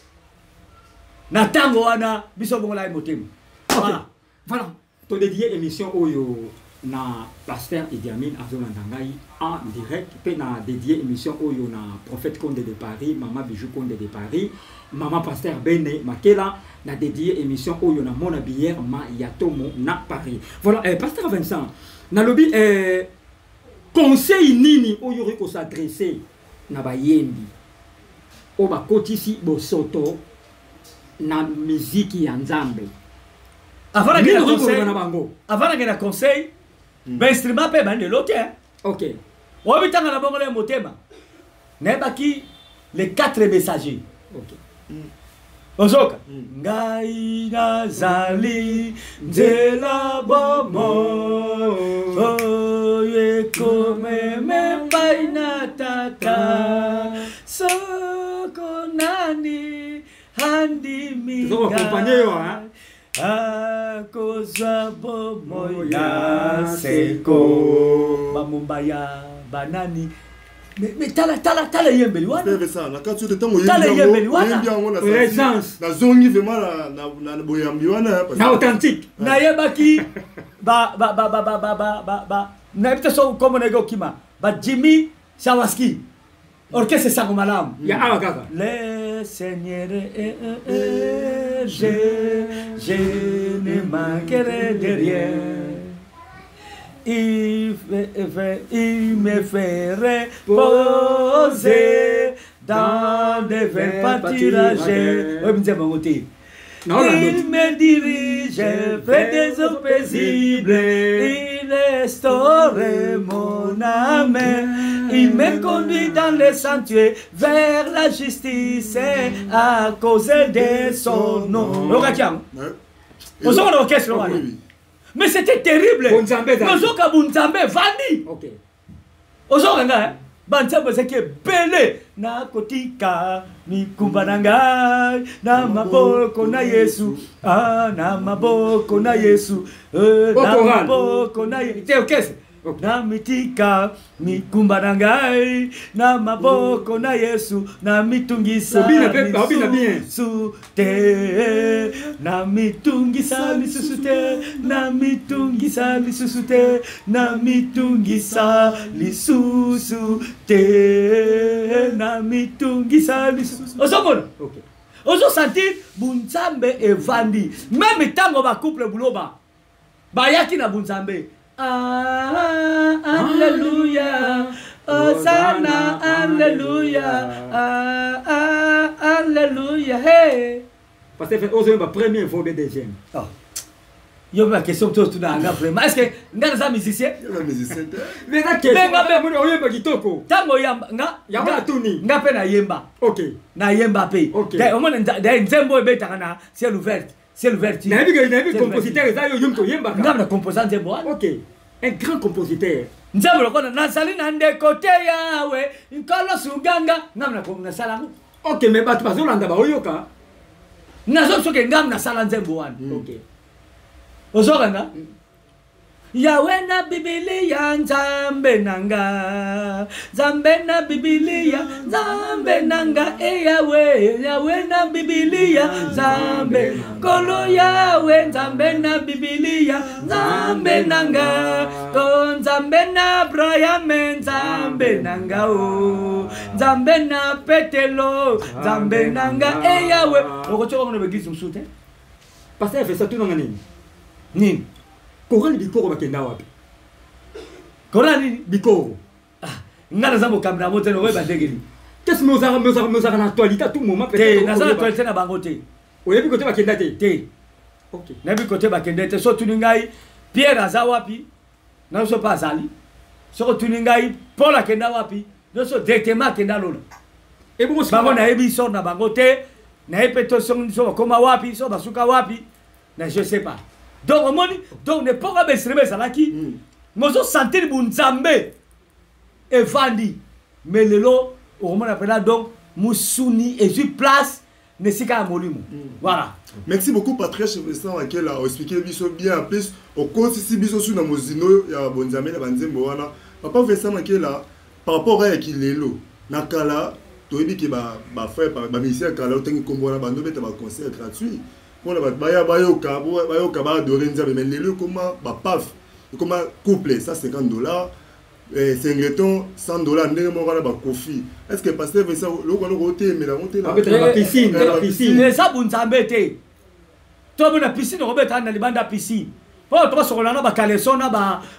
Speaker 5: na ntango wana. Biso bongola ye motema.
Speaker 2: Voilà. Voilà, todédier émission oyo na pasteur Idi Amin azolanda ngai en direct, mpe na dédié émission oyo na prophète Conde de Paris, mama Bijou Conde de Paris, mama pasteur Bene Makela, na dédié émission oyo na mona bière ma Yatomo na Paris. Voilà, pasteur Vincent, nalobi conseil nini oyo okoki kos'adresser na bayembi oyo bakotisi bosoto na miziki ya Nzambe?
Speaker 5: Avant
Speaker 2: Nini
Speaker 5: nakenda
Speaker 2: okoki koloba
Speaker 5: conseil
Speaker 2: na bango?
Speaker 5: Avant nakenda conseil, bainstrument mpe ebandi lelo te. Oyebi, ntango na bongola ya motema, nayebaki les quatre messagers. Ozoka ngai nazali nzela, bomoi oyo ekomema epai na Tata, soko nani andimi
Speaker 2: Tozokoaccompagner yo, hein?
Speaker 5: akozwa bomoi ya seko. Bamomba ya banani? Mais tala, tala, tala eyembeli wana.
Speaker 4: Pasteur Vincent, na kati oyo te, ntango
Speaker 5: Tala eyembeli wana.
Speaker 4: oyembi yango na
Speaker 2: Présence.
Speaker 4: nazongi vraiment na boyambi wana.
Speaker 2: Na authentique.
Speaker 5: Nayebaki ba ba ba ba ba ba ba ba ba nayebi te so kombo nayeki okima, ba Jimmy Sawaski, orchestre Sango Malamu.
Speaker 2: Ya awa kaka.
Speaker 5: Le Seigneur est un je ne manquerai de rien. Il me ferait poser dans des verts pâturages. Oui, mais mon côté. Il me dirige près des eaux paisibles. Il restaure mon âme. Il me conduit dans les sentiers vers la justice à cause de son nom. Ozonga na orchestre wana. Mais c'était terrible.
Speaker 2: Bonzambe ezali.
Speaker 5: Nozoka bunzambe vandi. Ozoka nga banzambe ezalaki ebele. Nakotika mikumba na ngai na maboko na Yesu, ah, na maboko na Yesu,
Speaker 2: Au
Speaker 5: na
Speaker 2: choral.
Speaker 5: maboko na ye te orchestre. Na mitika mikumba na ngai na maboko na Yesu, na mitungisa
Speaker 2: Obina obina bien.
Speaker 5: lisusu te, na mitungisa lisusu te, na mitungisa lisusu te, na mitungisa lisusu te, na mitungisa lisusu. Ozomona, ozosentir bunzambe evandi. Même ntango bacouple buloba bayaki na bunzambe, ah, alleluya, osana, alleluya, ah, ah, alleluya, hey.
Speaker 2: Parce que ozoyemba premier voix, bien deuxième?
Speaker 5: Oh. Yo mpe baquestion to otuna nga vraiment, est ce que nga naza musicien?
Speaker 4: Musicien te.
Speaker 2: Mais eza question.
Speaker 5: Benga
Speaker 2: moni oyemba kitoko.
Speaker 5: Ntango oyamba nga
Speaker 2: Yango natuni.
Speaker 5: Nga mpe nayemba. Nayemba mpe. Omona nzembo oyo ebetaka na Ciel ouverte, Ciel ouverte.
Speaker 2: Nayebi ke nayebi compositeur eza yo, yo moto oyembaka.
Speaker 5: Nga na composa nzembo wana.
Speaker 2: Ok, un grand compositeur.
Speaker 5: Nzembo lokola nazali na ndeko te, Yawe Nkolo suganga, nga nasala yango.
Speaker 2: Ok, mais bato bazolanda baoyoka.
Speaker 5: Nazo soki nga nasala nzembo wana. Ozokanga Yawe na Bibilia, Nzambe na nga, Nzambe na Bibilia, Nzambe na nga, e Yawe, Yawe na Bibilia, Nzambe Nkolo, Yawe Nzambe na Bibilia, Nzambe na nga, to Nzambe na Abrahame, Nzambe na nga, o Nzambe na Petelo, Nzambe na nga, e Yawe. Okotoka kuna baeglise mosusu te.
Speaker 2: Pasteur Vincent, tunanga nini?
Speaker 5: Nini?
Speaker 2: Chorale Bikoro bakenda wapi?
Speaker 5: Chorale nini?
Speaker 2: Bikoro.
Speaker 5: Nga naza mokambi na bango te, nokoyeba ndenge nini?
Speaker 2: Kasi mais ozalaka na actualité à tout moment.
Speaker 5: Te, naza na actualité na bango te.
Speaker 2: Oyebi kote bakenda te?
Speaker 5: Te. Nayebi kote bakende te. So otuni ngai Pierre aza wapi, na biso mpe azali. Soki otuni ngai Paul akenda wapi, nyonso directement akenda lola.
Speaker 2: Ebongo
Speaker 5: bango nayebi sort na bango te, nayebi mpe to so bakoma wapi, so basuka wapi na je sais pas. Donc omoni, donc nepoka bainstrument ezalaki mozosentir bunzambe evandi, mais lelo okomona mpena donc Mosuni ezwi place na esika ya molimo. Voilà.
Speaker 4: Merci beaucoup, Patrice Vincent Akela, expliquer biso bien. En plus okotisi biso su na mozino ya bonzambe na banzembo wana. Papa Vincent Makela, par rapport à kilelo na kala, toyebi ke ba ba frère, ba musicien kala, otangi kombo wana, bando beta ba concert gratuit mpona bato baya bayoka, bayoka, baadorer Nzambe. Mais lelo ekoma bapaf, ekoma couple 150 $, singleton 100 $, ndenge moko wana bakofi. Est ce que, pasteur Vincent, loko wana okotemela yango te?
Speaker 2: Babeta na bapiscine, na bapiscine.
Speaker 5: Eza bunzambe te. Tomona piscine, okobeta na libanda piscine mpo tobasokola na bacaleçon na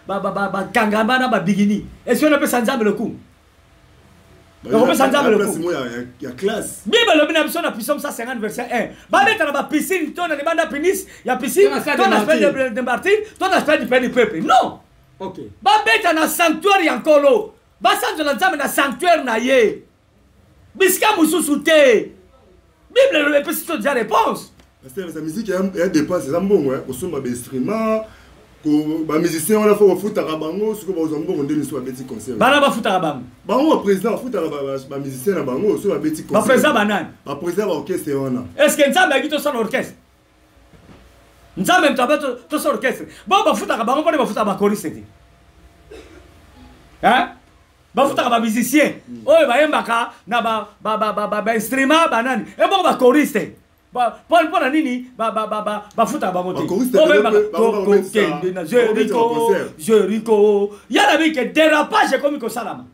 Speaker 5: bakangamba na babikini. Esi wana opesa Nzambe lokumu? Okopesa Nzambe lokumu?
Speaker 4: Ya classe.
Speaker 5: Bible elobi na biso na Psaume 150 verset 1: babeta na bapiscine to na libanda pinis ya piscine
Speaker 2: To na stade
Speaker 5: to na
Speaker 2: de
Speaker 5: stade de martyr to na stade du pays du peuple, non. Babeta na sanctuaire ya Nkolo, basanzola Nzambe na sanctuaire na ye, bisika mosusu te. Bible elobi, epesi so déjà réponse.
Speaker 4: Pasteur, eza musique ya dépense, eza mbongo ya kosomba bainstrument, bamusicien wana fo bafutaka bango. Soki bazwa mbongo nde miso babeti concert.
Speaker 5: Bana bafutaka bango?
Speaker 4: Bango baprésident bafutaka bamusicien na bango soki babeti concert.
Speaker 5: Baprésident banani?
Speaker 4: Baprésident baorchestre wana.
Speaker 5: Est ce que Nzambe ayaki tosala orchestre? Nzambe moto abe tosala orchestre? Bo bafutaka bango mpona bafutaka bachoristes te, hein? Bafutaka bamusicien oyo bayembaka na bainstrument banani, ebongo bachoristes mpo na nini bafutaka bango te?
Speaker 4: Bachoristes
Speaker 5: Oyo bayembaka
Speaker 4: bango
Speaker 5: tokokende na
Speaker 4: bakobetisa
Speaker 5: Jeriko
Speaker 4: concert.
Speaker 5: Jeriko ya na bike, dérapage ekomi kosalama,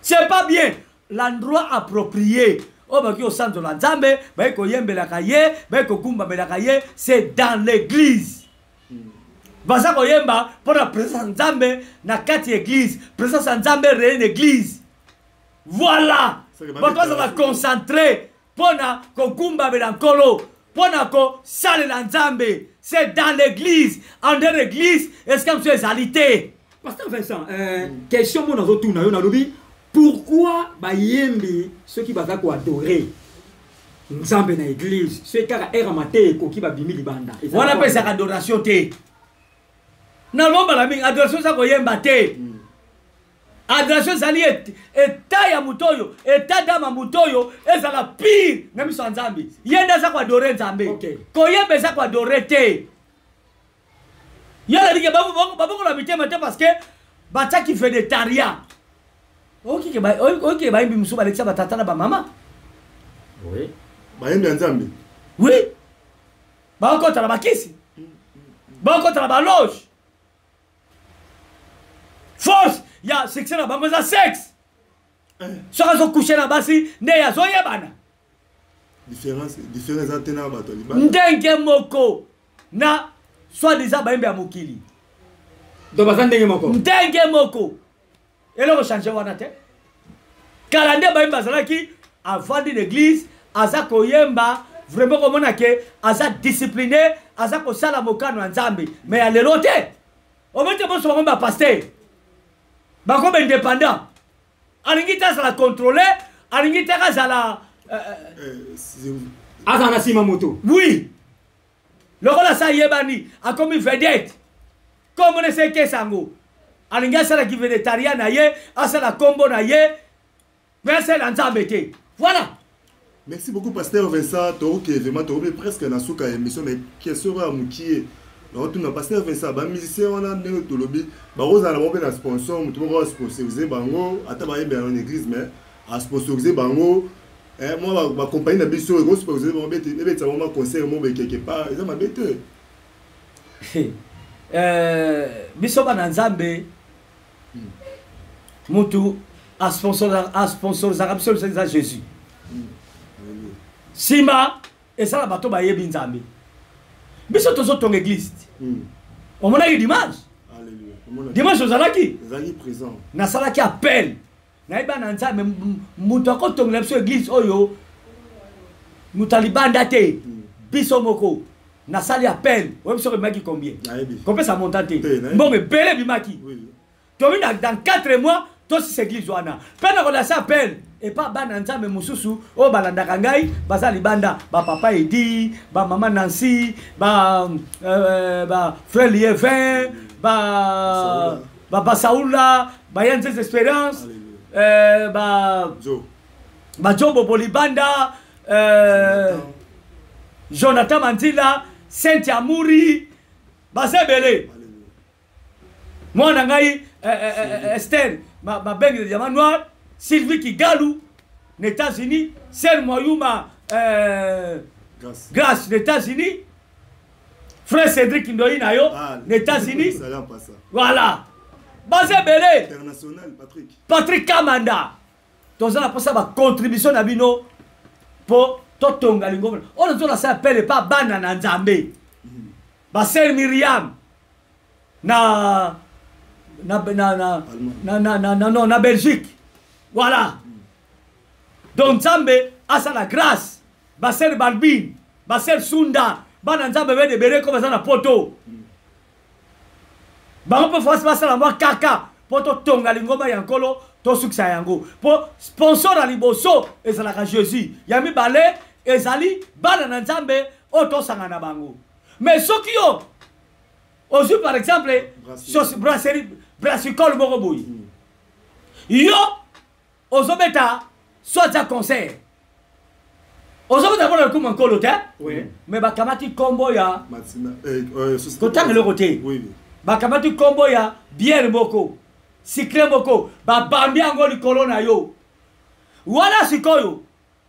Speaker 5: c'est pas bien. L'endroit approprié oyo bakoki kosanzola Nzambe, baye koyembelaka ye, baye kokumbamelaka ye, c'est dans l'église. Baza koyemba mpo na présence ya Nzambe na kati ya église. Présence ya Nzambe reye na église, voilà.
Speaker 4: Seke
Speaker 5: Bato bazala concentré mpo na kogumbamela Nkolo, mpo na kosalela Nzambe, c'est dans l'église. En dehors église, esika mosusu ezali te.
Speaker 2: Pasteur Vincent, question mo nazotuna yo, nalobi pourquoi bayembi soki baza koadorer Nzambe na église, soki kaka heure mate ekoki, babimi libanda?
Speaker 5: Wana mpe ezalaka adoration te. Nalombala mingi, adoration eza koyemba te. Adoration ezali état ya moto oyo, état d'âme ya moto oyo ezala pure na miso ya Nzambe. Ye nde aza koadorer Nzambe. Koyemba eza koadorer te. Ye alobiki babongola mitema te parce que batiaki vedettariat. Oyoki bayembi mosusu balekisa batata na bamama.
Speaker 4: Bayembi ya Nzambe?
Speaker 5: Oui, bakokota na bakisi, bakokota na baloge. Force ya succès na bango eza sexe. Soki azocoucher na basi nde azoyebana.
Speaker 4: Différence eza te na bato ya libanda.
Speaker 5: Ndenge moko na soi-disant bayembi ya mokili.
Speaker 2: Donc baza ndenge moko?
Speaker 5: Ndenge moko, eloko change wana te. Kala nde bayembi bazalaki avandi na église, aza koyemba vraiment, komona ke aza discipliné, aza kosala mokano ya Nzambe. Mais ya lelo te. Omoni te, boso bango bapasteur bakomi indépendant, alingi te azala contrôlé, alingi te azala
Speaker 2: Azala na nsima moto.
Speaker 5: Oui, lokola sa ayebani, akomi vedette, kombo na ese ekesa yango, alingi asalaki vedettariat na ye, asala kombo na ye, mpe asala Nzambe te, voilà.
Speaker 4: Merci beaucoup, pasteur Vincent. Tokoki vraiment, tokomi presque na suka ya émission, mais question oyo ya mokie naotuna pasteur Vincent: bamusicien wana, ndenge tolobi, bakozala bango mpe na sponsor, moto moko asponsorise bango, ata bayembela na église mais asponsorise bango, mwa bacompagnie na biso ekosponsorise bango, ebetisa bango baconcert mo boye quelque part, eza mabe te?
Speaker 5: Biso bana Nzambe, mutu asponsorisaka biso eza Jésus. Nsima esala bato bayebi Nzambe. Biso tozotonga église te. Omonaki dimanche?
Speaker 4: Alléluia.
Speaker 5: Dimanche ozalaki?
Speaker 4: Ezalaki présent.
Speaker 5: Nasalaki appel, nayeba na Nzambe, moto akotongela biso église oyo, moto alibanda te, biso moko. Nasali appel, oyebi soki ebimaki combien?
Speaker 4: Nayebi.
Speaker 5: Kopesa montant te.
Speaker 4: Te, nayebi.
Speaker 5: Mbongo ebele ebimaki. Tomi na dans 4 mois tosisa église wana. Mpe na kolasa appel epa bana Nzambe mosusu oyo balandaka ngai, baza libanda, bapapa Edi, bamama Nancy, ba frère Lievin, ba basaula, baya Nzeze Espérance,
Speaker 4: Alléluia.
Speaker 5: ba
Speaker 4: Joe.
Speaker 1: Bajombo Bolibanda, Jonathan Mandila, Cynthia Muri, baza ebele. Mwana ngai Esther Mabenge de Diamant Noir, Sylvie Kigalu na États-Unis, Ser Mwayuma
Speaker 4: Grâce.
Speaker 1: Grâce na États-Unis, frère Cédric Ndoyi na yo
Speaker 4: Ah,
Speaker 1: na États-Unis.
Speaker 4: Salam pas ça.
Speaker 1: Voilà. Baza ebele.
Speaker 4: International, Patrick.
Speaker 1: Patrick Kamanda. Toza na posa ba contribution na bino po totonga lingomba. Oyo tozo nasala appel pa bana na Nzambe. Ba sœur Myriam na na na na na na na na non, na Belgique. Voilà. Donc Nzambe asala grâce. Ba sœur Balbine, ba sœur Sunda, bana Nzambe bene ebele ko baza na poto. Bango mpe fasi basala mwa kaka mpo totonga lingomba ya nkolo, tosukisa yango. Mpo sponsor ya liboso ezalaka Jésus, ya mibale ezali bana na Nzambe oyo tosanga na bango. Mais soki yo ozwi par exemple
Speaker 4: Brasserie.
Speaker 1: Brasserie, brassicole moko boye, yo ozobeta soit ya concert, ozobeta mpona lokumu ya nkolo te, mais bakamati nkombo ya
Speaker 4: Matina. Société.
Speaker 1: Kotanga eloko te.
Speaker 4: Oui, oui.
Speaker 1: Bakamati nkombo ya bière moko, sucré moko, babambi yango likolo na yo. Wana sikoyo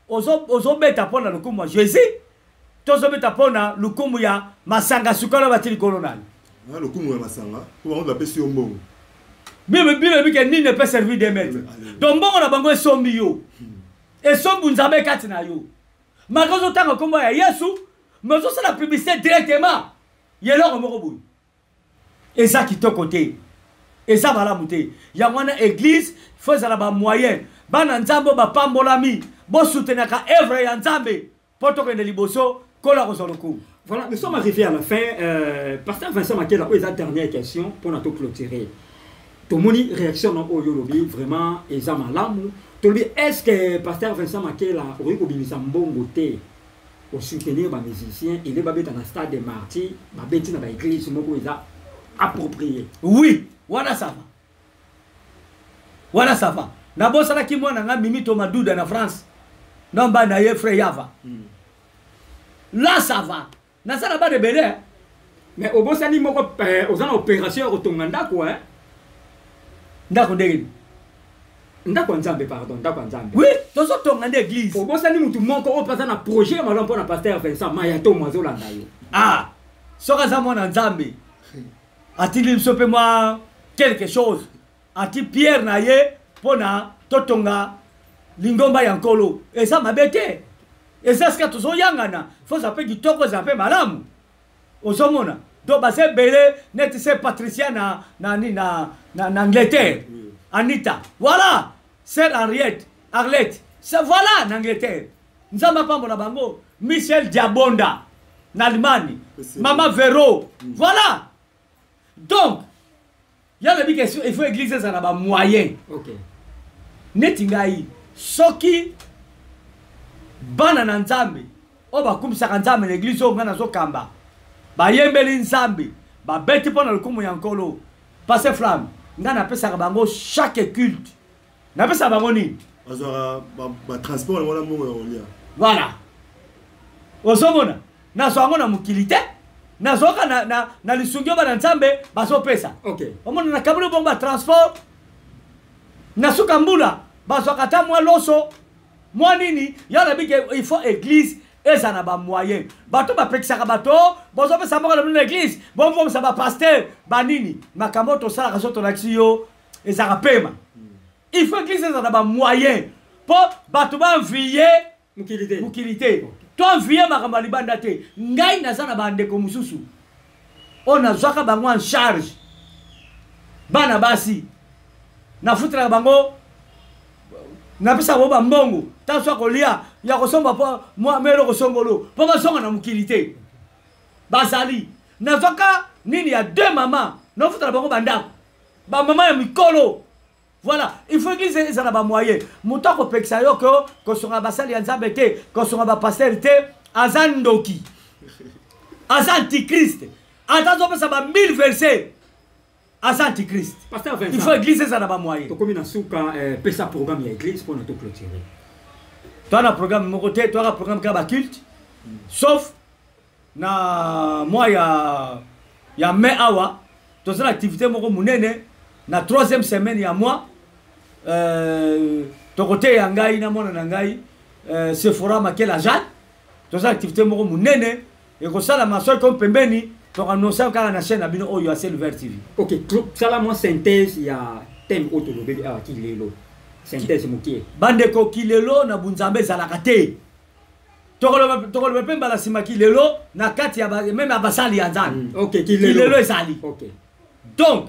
Speaker 1: ozobeta mpona lokumu ya Jésus, tozobeta mpona lokumu ya masanga sukali oyo bati likolo na yo.
Speaker 4: Ah, lokumu ya masanga po bango bapesi yo mbongo.
Speaker 1: Bible ebi ke nini ne peut servir des maîtres.
Speaker 4: Alléluia.
Speaker 1: Donc mbongo na bango esombi yo, esombi Nzambe kati na yo. Malgré ozotanga nkombo ya Yesu, mais ozosala publicité directement ya eloko moko boye. Eza kitoko te, eza malamu te. Yango wana église fo ezala bamoyen. Bana Nzambe oyo bapambolami, bosoutenaka œuvre ya Nzambe mpo tokende liboso, kola kozwa lokumu.
Speaker 2: Voilà, nous sommes arrivés à la fin. Pasteur Vincent Makela, oyo eza dernière question pour nous clôturer. Tomoni réaction na oyo lobi vraiment eza malamu. Tolobi, est-ce que Pasteur Vincent Makela okoki kobimisa mbongo te osoutenir ba musicien ele babeta na stade des Martyrs, babeti na ba église moko eza approprié?
Speaker 1: Oui, wana ça va. Wana ça va. Nabosanaki mwana nga Mimi Tomaduda na France. Non, ba na ye frère Yava. Là ça va. Nasala ba rebelle, hein.
Speaker 2: Mais obosani moko, oza na opération ya kotonga ndako, hein?
Speaker 1: Ndako ndenge nini?
Speaker 2: Ndako ya Nzambe, pardon, ndako ya Nzambe.
Speaker 1: Oui, tozotonga nde église.
Speaker 2: Obosani mutu moko oyo mpe aza na projet ya malamu mpona Pasteur Vincent Maya to azolanda yo.
Speaker 1: Ah, soki aza mwana Nzambe, atindi biso mpe mwa quelque chose, ati pierre na ye mpona totonga lingomba ya nkolo, eza mabe te. Eza sika tozoyangana, fo eza mpe kitoko, eza mpe malamu. Ozomona donc baza ebele neti se Patricia na, na, na, na, na, na Angleterre, Anita, voilà, sœur Henriette Arlette, c'est voilà na Angleterre. Nzambe apambola bango. Michel Diabonda na Allemagne, Mama Vero, voilà. Donc ya lobi ke il faut église ezala na bamoyen. Neti ngai, soki bana na Nzambe oyo bakumisaka Nzambe na église oyo ngai nazokamba bayembeli Nzambe, babeti mpo na lokumu ya nkolo, passe flamme, ngai napesaka bango chaque culte, napesaka bango nini?
Speaker 4: Bazwaka batransport yango na mbongo ya kolia.
Speaker 1: Voilà, ozomona, nazwa yango na mokili te, nazwaka na lisungi oyo bana Nzambe bazopesa. Omona, nakaboli bongo batransport na suka mbula, bazwaka ata mwa loso, mwa nini. Ya lobi ke il faut église eza na bamoyen. Bato bapekisaka bato, bozopesa moko na bino na église, bomvomisa bapasteur banini. Makambo oyo tosalaka, so tolakisi yo, ezalaka pema. Il faut église eza na bamoyen mpo bato baenvie
Speaker 2: mokili te.
Speaker 1: Mokili te, toenvie makambo ya libanda te. Ngai naza na bandeko mosusu oyo nazwaka bango en charge, bana basi, nafutelaka bango, napesaka bango bambongo ntanso ya kolia, ya kosomba mpo mwa eloko songolo, mpo bazonga na mokili te. Bazali, nazwaka nini ya deux mama, nafutela bango bandako, bamama ya mikolo. Voilà, il faut église eza na bamoyen. Moto akopekisa yo ke kosonga basali ya Nzambe te, kosonga bapasteur te, aza ndoki, aza antichrist. Ata azopesa ba 1000 verset, aza antichrist.
Speaker 2: Pasteur Vincent,
Speaker 1: Il faut église eza na bamoyen.
Speaker 2: Tokomi na suka, pesa programme ya église mpona toclôturer.
Speaker 5: Toa na programme moko te, toaka programme kaka baculte, sauf na mois ya mai awa tozala activité moko monene na troisième semaine ya mois. Tokoteya ngai na mwana na ngai Sephora Makela Jeanne. Tozala activité moko monene ekosalama soki komi pembeni, tokanonsa kaka na chaîne na bino oyo ya Ciel Ouvert TV.
Speaker 2: Ok, sala mwa synthèse ya thème oyo tolobeli awa kilelo, synthèse mokie.
Speaker 5: Bandeko, kilelo na bunzambe ezalaka te. Tokoloba mpe mbala nsima, kilelo na kati ya même ya basali ya Nzambe.
Speaker 2: Ok,
Speaker 5: kilelo ezali. Donc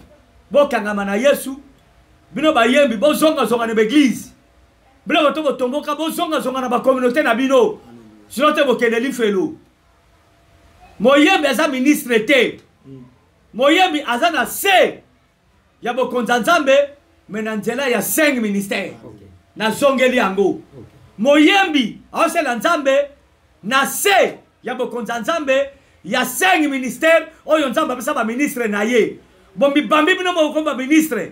Speaker 5: bokangama na Yesu. Bino bayembi, bozongazonga na baeglise. Bino bato botomboka, bozongazonga na bacommunauté na bino, sinon te bokende lifelo. Moyembi aza ministre te. Moyembi aza na se ya bokonzi ya Nzambe, mais na nzela ya 5 ministère. Nazongeli yango. Moyembi aosala Nzambe na se ya bokonzi ya Nzambe ya 5 ministère oyo Nzambe apesa baministre na ye. Bomibambi bino moko baministre,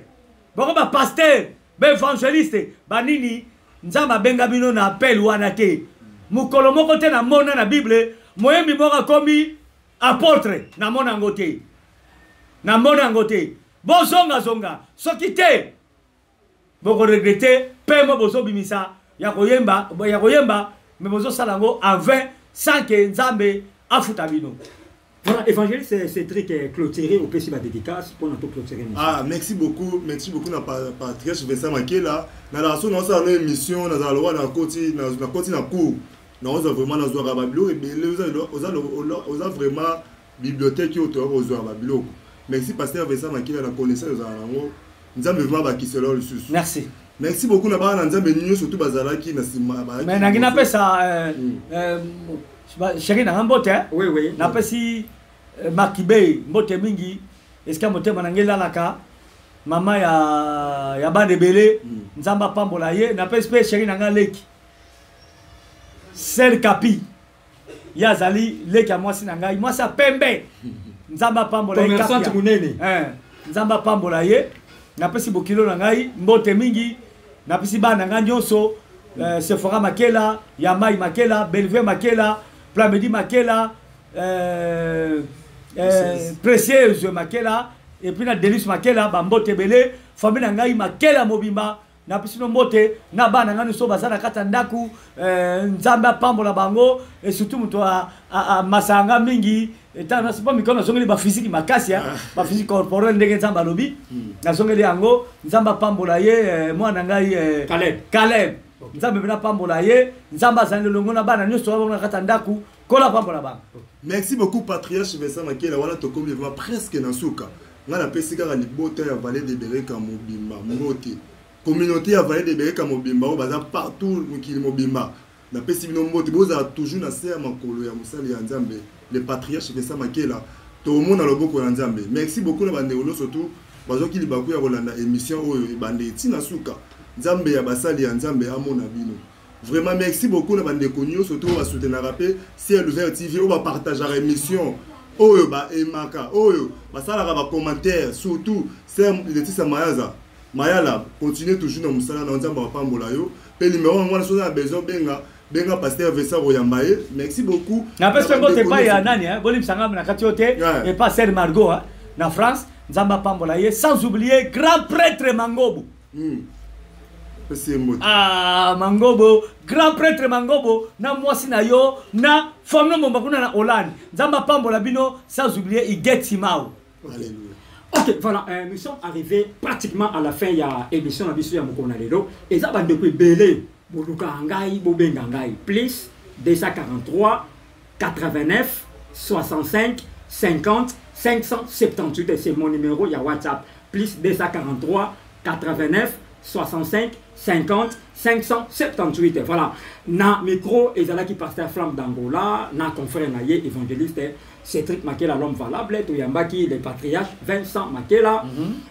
Speaker 5: boko bapasteur, baévangéliste, banini. Nzambe abenga bino na appel wana te. Mokolo moko te namona na Bible moyembi moko akomi apôtre. Namona yango te, namona yango te. Bozongazonga, soki te bokoregretter. Mpe mo bozobimisa ya koyemba, ya koyemba, mais bozosala yango en vain, sans que Nzambe afuta bino.
Speaker 2: Voilà, évangéliste Cédric, clôturé au PC dédicace pour notre clôturer.
Speaker 4: Ah, merci beaucoup, merci beaucoup na Patrice Vincent Makela. Na la so na sa na émission na za na koti na koti na cours. Na oza vraiment na zwa ba biloko ebele, oza vraiment bibliothèque oyo toya kozwa ba biloko. Merci pasteur Vincent Makela na connaissance oza nango. Nzambe vraiment bakiselo lisusu.
Speaker 5: Merci.
Speaker 4: Merci beaucoup na bana Nzambe nyonso surtout bazalaki na sima.
Speaker 5: Mais nangi napesa chéri nanga mbote.
Speaker 2: Oui.
Speaker 5: Napesi Makibe mbote mingi, esika motema na ngai elalaka, mama ya bana ebele. Nzambe apambola ye. Napesi mpe chéri na ngai leki Ser Kapi, ye azali leki ya mwasi na ngai, mwasi ya pembe. Nzambe apambola ye.
Speaker 2: Monene.
Speaker 5: Nzambe apambola ye. Napesi bokilo na ngai mbote mingi. Napesi bana na ngai nyonso, Sephora Makela, Yamai Makela, Belve Makela, Plamedi Makela, Précieuse Makela et puis na Delis Makela, bambote ebele. Famille na ngai Makela mobimba, napesi no mbote na bana ngai nyonso baza na kati ya ndako. Nzambe apambola bango, et surtout moto amasaka nga mingi po mikolo nazongeli baphysique makasi, baphysique corporel, ndenge Nzambe alobi. Nazongeli yango. Nzambe apambola ye. Mwana ngai
Speaker 2: Caleb.
Speaker 5: Caleb, Nzambe mpe apambola ye. Nzambe azali elongo na bana nyonso bango na kati ya ndako. Kola apambola bango.
Speaker 4: Merci beaucoup, patriarche Vincent Makela. Wana tokomi vraiment presque na suka. Ngai napesi kaka libota ya Vallée de Bereka mobimba mbote, communauté ya Vallée de Bereka mobimba oyo baza partout mokili mobimba. Napesi bino mbote. Bozala toujours na se ya makolo ya mosali ya Nzambe, le patriarche Vincent Makela. Tokomona loboko na Nzambe. Merci beaucoup na bandeko nyonso tu bazwaki libaku ya kolanda émission oyo ebande ntina suka. Nzambe ya basali ya Nzambe amona bino vraiment. Merci beaucoup na bandeko nyonso to basoutenaka mpe Ciel Ouvert TV, oyo bapartageaka émission oyo, baemaka oyo, basalaka bacommentaire, surtout sœur Letisa Mayaza Mayala. Continue toujours na mosala na Nzambe, apambola yo. Mpe numéro yango wana, soki oza na besoin, benga, benga pasteur Vincent koyamba ye. Merci beaucoup.
Speaker 5: Napesi mpe mbote epai ya nani, bolimbisanga na kati oyo te, epai sœur Margot na France. Nzambe apambola ye, sans oublier grand prêtre Mangobo. Ah, Mangobo, grand prêtre Mangobo na mwasi na yo na famille momba kuna na Hollande. Nzambe apambola bino, sans oublier Iget Simao.
Speaker 4: Alléluia.
Speaker 2: Ok, voilà, nous sommes arrivés pratiquement à la fin ya émission na biso ya mokolo na lelo. Eza bandeko ebele boluka ngai, bobenga ngai plus 243 89 65 50 578, c'est mon numéro ya WhatsApp, plus 243 89 65 50 578. Voilà, na micro ezalaki pasteur Flamme d'Angola na confrère na ye évangéliste Cédric Makela, l'homme valable. Toyambaki le patriarche Vincent Makela.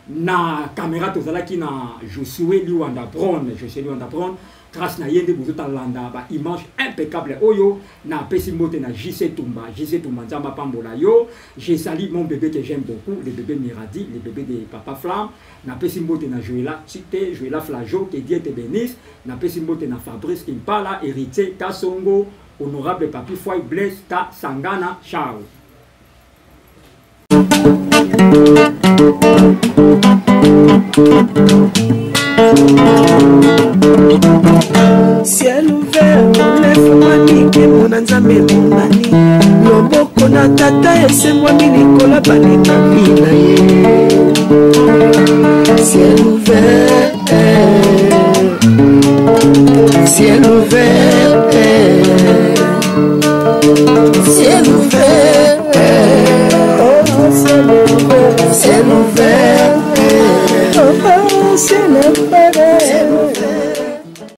Speaker 2: Na caméra tozalaki na Josué Liwanda Bron, Josué Liwanda Bron. Grâce na ye nde bozotalanda ba image impeccable oyo. Napesi mbote na JC Tumba. JC Tumba, Nzambe apambola yo. Je salue mon bébé que j'aime beaucoup, le bébé Miradi, le bébé de Papa Flamme. Napesi mbote na Joëla Tite, Joëla Flajo, que Dieu te bénisse. Napesi mbote na Fabrice Kimpala, Héritier Kasongo, honorable Papi Foy, Blaise Ka Sangana, ciao.
Speaker 3: Ciel ouvert, olefungwami, nkembo na Nzambe emonani, loboko na Tata esembwami likolo balingami na ye.